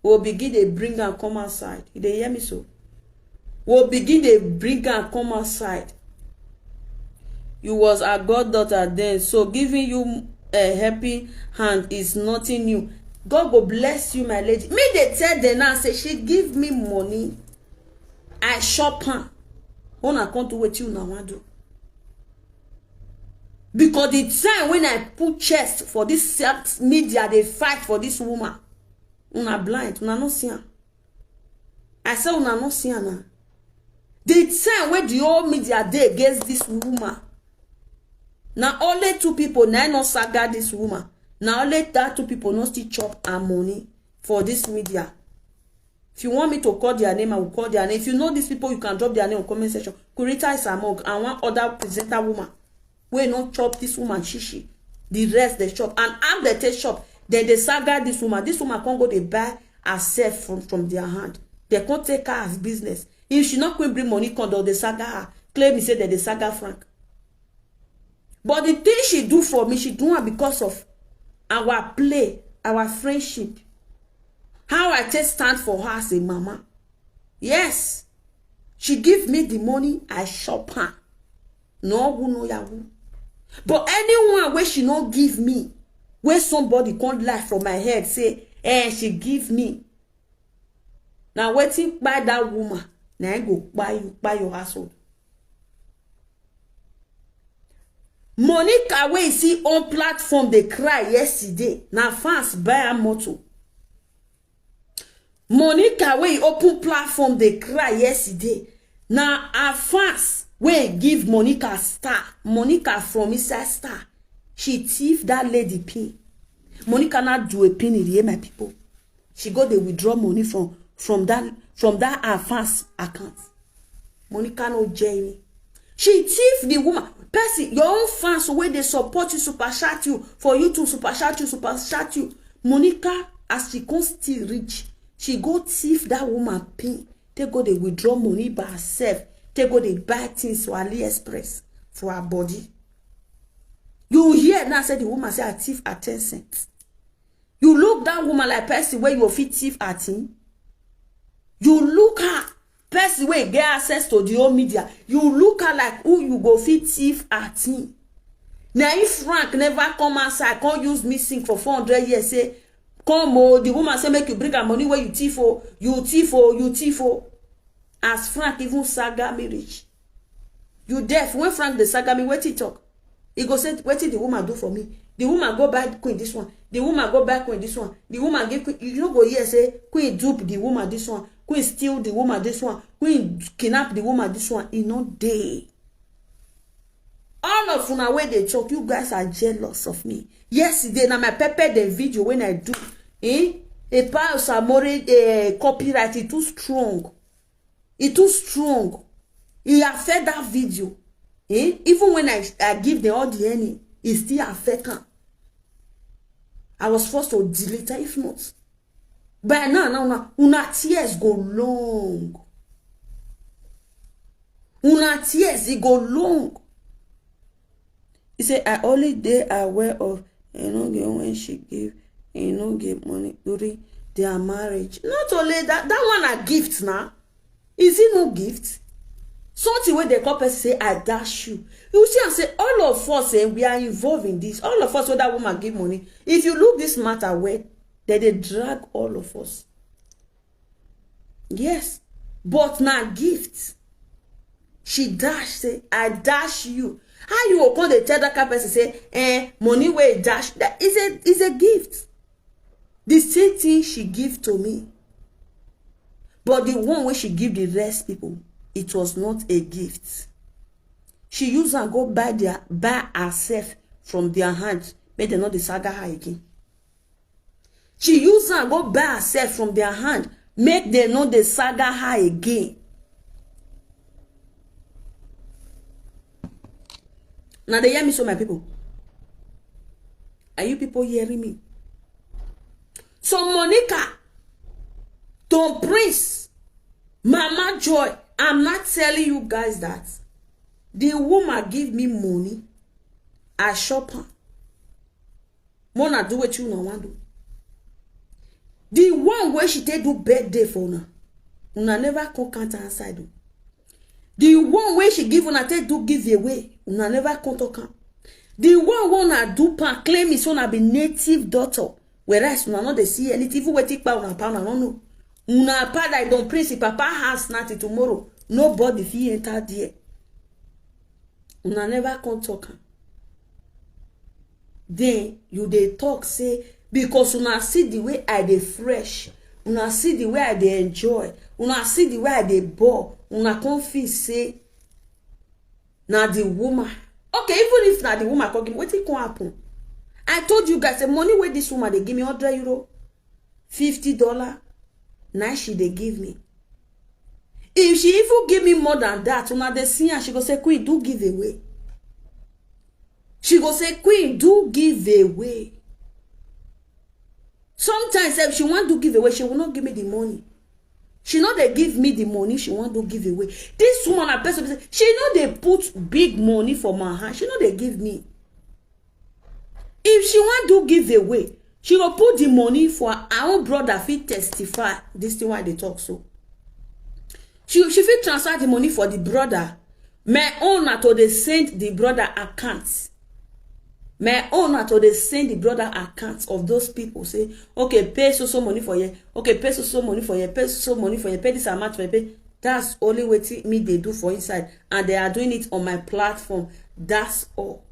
will begin dey bring am come outside. You dey hear me so? Will begin dey bring am come outside. You was a goddaughter then, so giving you a helping hand is nothing new. God go bless you, my lady. Me dey tell them now say she give me money, I shop am. Una come do wetin una wan do. Because the time when I put chest for this self media, they fight for this woman. Una blind, una no see am. I say una no see am now. The time when the whole media dey against this woman, now only two people now no saga this woman. Now only that two people no still chop her money for this media. If you want me to call their name, I will call their name. If you know these people, you can drop their name on comment section. Kurita Isamog and one other presenter woman wey no chop this woman shishi. The rest they chop. And how they take chop, then they saga this woman. This woman can't go they buy herself from, from their hand. They can't take her as business. If she not queen bring money, come, they saga her. Claim he said that they saga Frank. But the thing she do for me, she do it because of our play, our friendship. How I take stand for her as a mama. Yes, she give me the money, I shop her. No who no yahoo. But anyone where she no give me, where somebody can't lie from my head, say, eh, she give me. Now waiting by that woman, now I go buy you, buy your household. Monica wey see on platform dey cry yesterday, na fans buy her motor. Monica wey open platform dey cry yesterday, na her fans wey give Monica star. Monica from inside star, she thief that lady pin. Monica na do a pin in the air, my people. She go dey withdraw money from, from that, from that her fans account. Monica no join me. She thief the woman. Person, your own fans wey dey support you, super chat you, for you to super chat you, super chat you. Monica, as she come still rich, she go thief that woman pin. Take go dey withdraw money by herself. Take go dey buy things for AliExpress for her body. You hear now say the woman say I thief her ten cents. You look that woman like person where you fit thief her thing. You look her person wey get access to the whole media. You look her like who you go fit thief her thing. Now if Frank never come outside, can't use me sing for four hundred years, say, come oh, the woman say make you bring her money where you thief oh, you thief oh, you thief oh. As Frank even saga me reach. You deaf, when Frank dey saga me, wetin he talk? He go say, wetin the woman do for me? The woman go buy queen this one. The woman go buy queen this one. The woman give queen. You no go hear say queen dupe the woman this one. Queen steal the woman this one. Queen kidnap the woman this one. E no dey. All of una wey dey talk, you guys are jealous of me. Yesterday na my pepper the video when I do. Eh? A power Samori, eh, copyright is too strong. E too strong. E affect that video. Eh? Even when I, I give them all the any, e still affect am. I was forced to delete am. If not, by now, now, now, una tears go long. Una tears, e go long. He say, I only dey aware of, you know, the when she give, you know, give money during their marriage. Not only that, that one a gift now. Is it no gift? Something wey dey call person say, I dash you. You see, I say, all of us, eh, we are involved in this. All of us, wey that woman give money. If you look this matter well, then they drag all of us. Yes, but na gift. She dash say, I dash you. How you go come dey tell that kind person say, eh, money wey dash? That is a, is a gift. The same thing she give to me. But the one wey she give the rest people, it was not a gift. She use am go buy their, buy herself from their hand. Make dem no dey saga her again. She use am go buy herself from their hand. Make dem no dey saga her again. Now they hear me so, my people. Are you people hearing me? So Monica, Tom Prince, Mama Joy, I'm not telling you guys that. The woman give me money. I shop her. Mona do what you no want do. The one where she take do birthday for una, una never come count her side o. The one where she give una take do give away, una never come talk am. The one wey una do pan claim is una be native daughter, whereas una no dey see anything. Even wetin pa una pa, una no know. Una pa like Don Prince papa house na till tomorrow. Nobody fit enter there. Una never come talk am. Then you dey talk say, because una see the way I dey fresh, una see the way I dey enjoy, una see the way I dey ball, una come feel say na the woman. Okay, even if na the woman come give me, wetin come happen? I told you guys say money wey this woman dey give me, hundred euro, fifty dollar, Na she dey give me. If she even give me more than that, una dey see am, she go say, "Queen, do give away." She go say, "Queen, do give away." Sometimes, if she wan do give away, she will not give me the money. She no dey give me the money she wan do give away. This woman, na person be say, she no dey put big money for my hand. She no dey give me. If she wan do give away, she go put the money for her own brother fit testify. This thing why I dey talk so. She, she fit transfer the money for the brother. My own na to dey send the brother account. My own na to dey send the brother account of those people. Say, "Okay, pay so so money for here. Okay, pay so so money for here. Pay so so money for here. Pay this amount for here." Pay. That's only wetin me dey do for inside, and they are doing it on my platform. That's all.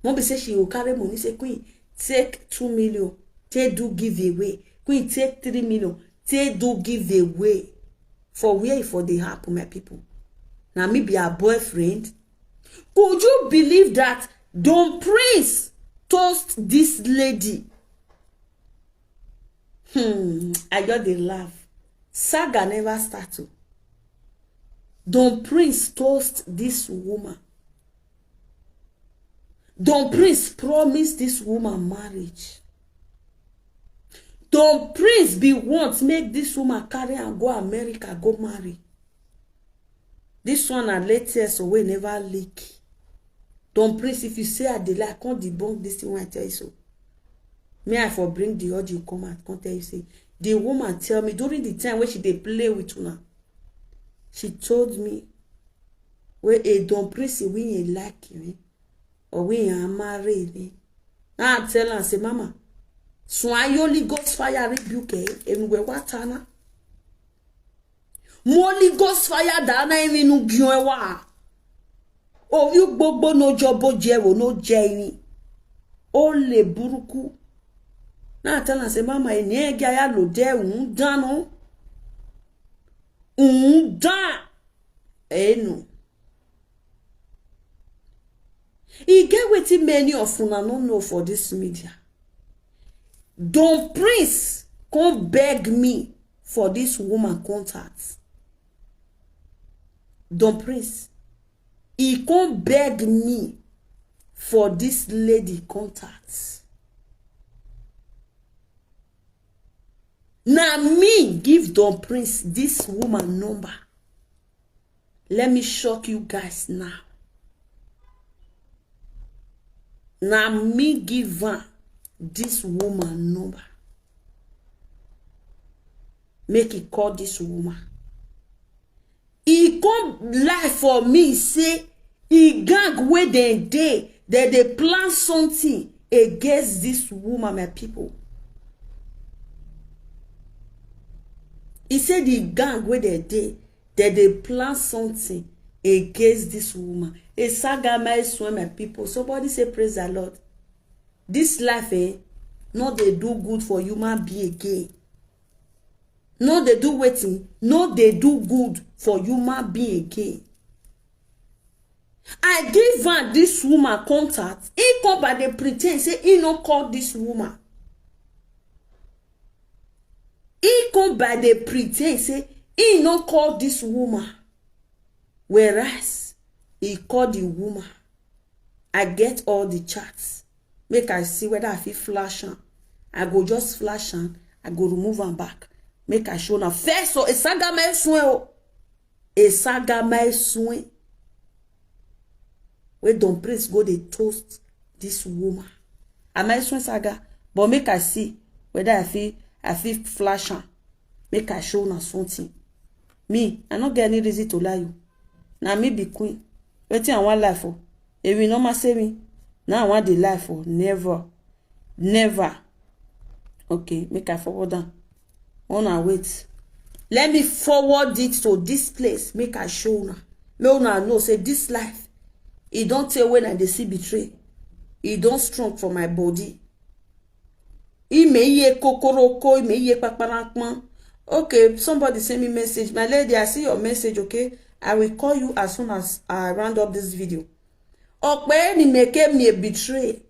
No be say she go carry money say, "Queen, take two million, take do giveaway. Queen, take three million, take do giveaway." For where e for dey happen, my people? Na me be her boyfriend? Could you believe that Don Prince toast this lady? Hmm, I just dey laugh. Saga never start o. Don Prince toast this woman. Don Prince promise this woman marriage. Don Prince be want make this woman carry am go America, go marry. This one na latest wey never leak. Don Prince, if you say I dey lie, come debunk this thing wey I tell you so. Me, I for bring the audio come out, come tell you say, the woman tell me during the time wey she dey play with una, she told me, wey a Don Prince wey he like me, or wey he marry me. Now I tell am say, "Mama, so I Holy Ghost fire rebuke, eh? Enu we watana. Mo Holy Ghost fire dana emi nu gion ewa. O yu gbogbo no jobo je wo no je ni. O le buruku." Now I tell am say, "Mama, eni ege aya lo de un dano. Un dan." Enu. E get wetin many of una no know for this media. Don Prince come beg me for this woman contact. Don Prince, he come beg me for this lady contact. Na me give Don Prince this woman number. Let me shock you guys now. Na me give am this woman number. Make e call this woman. E come lie for me say e gang wey dem dey, dem dey plan something against this woman, my people. E say the gang wey dem dey, dem dey plan something against this woman. A saga my swear, my people. Somebody say, "Praise the Lord." This life, eh, no dey do good for human being again. No dey do wetin? No dey do good for human being again. I give am this woman contact. He come by dey pretend say he no call this woman. He come by dey pretend say he no call this woman. Whereas he call the woman. I get all the chats. Make I see whether I fit flash am. I go just flash am. I go remove am back. Make I show una. First, so a saga my swing o. A saga my swing. Wey Don Prince go dey toast this woman. Am I swing saga? But make I see whether I fit, I fit flash am. Make I show una something. Me, I no get any reason to lie you. Na me be queen. Wetin I wan lie for? If you no ma say me, now I wan dey lie for. Never. Never. Okay, make I forward am. Una wait. Let me forward it to this place. Make I show una. Make una know say this life, e don tey when I dey see betray. E don strong for my body. Ime iye kokoroko, ime iye paparanpon. Okay, somebody send me message. My lady, I see your message, okay? I will call you as soon as I round up this video. Okpe ni make me betray.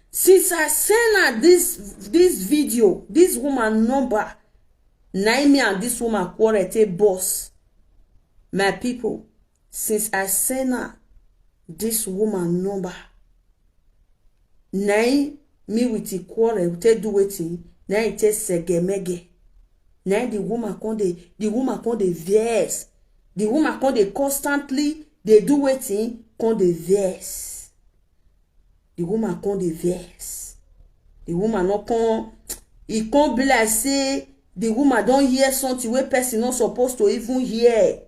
Since I send her this, this video, this woman number, Na im me and this woman quarrel take burst. My people, since I send her this woman number, na im me with the quarrel take do wetin, na im take segemege. Na im the woman come dey, the woman come dey vex. The woman come dey constantly dey do wetin, come dey vex. The woman come dey vex. The woman no come, e come be like say the woman don hear something wey person no suppose to even hear.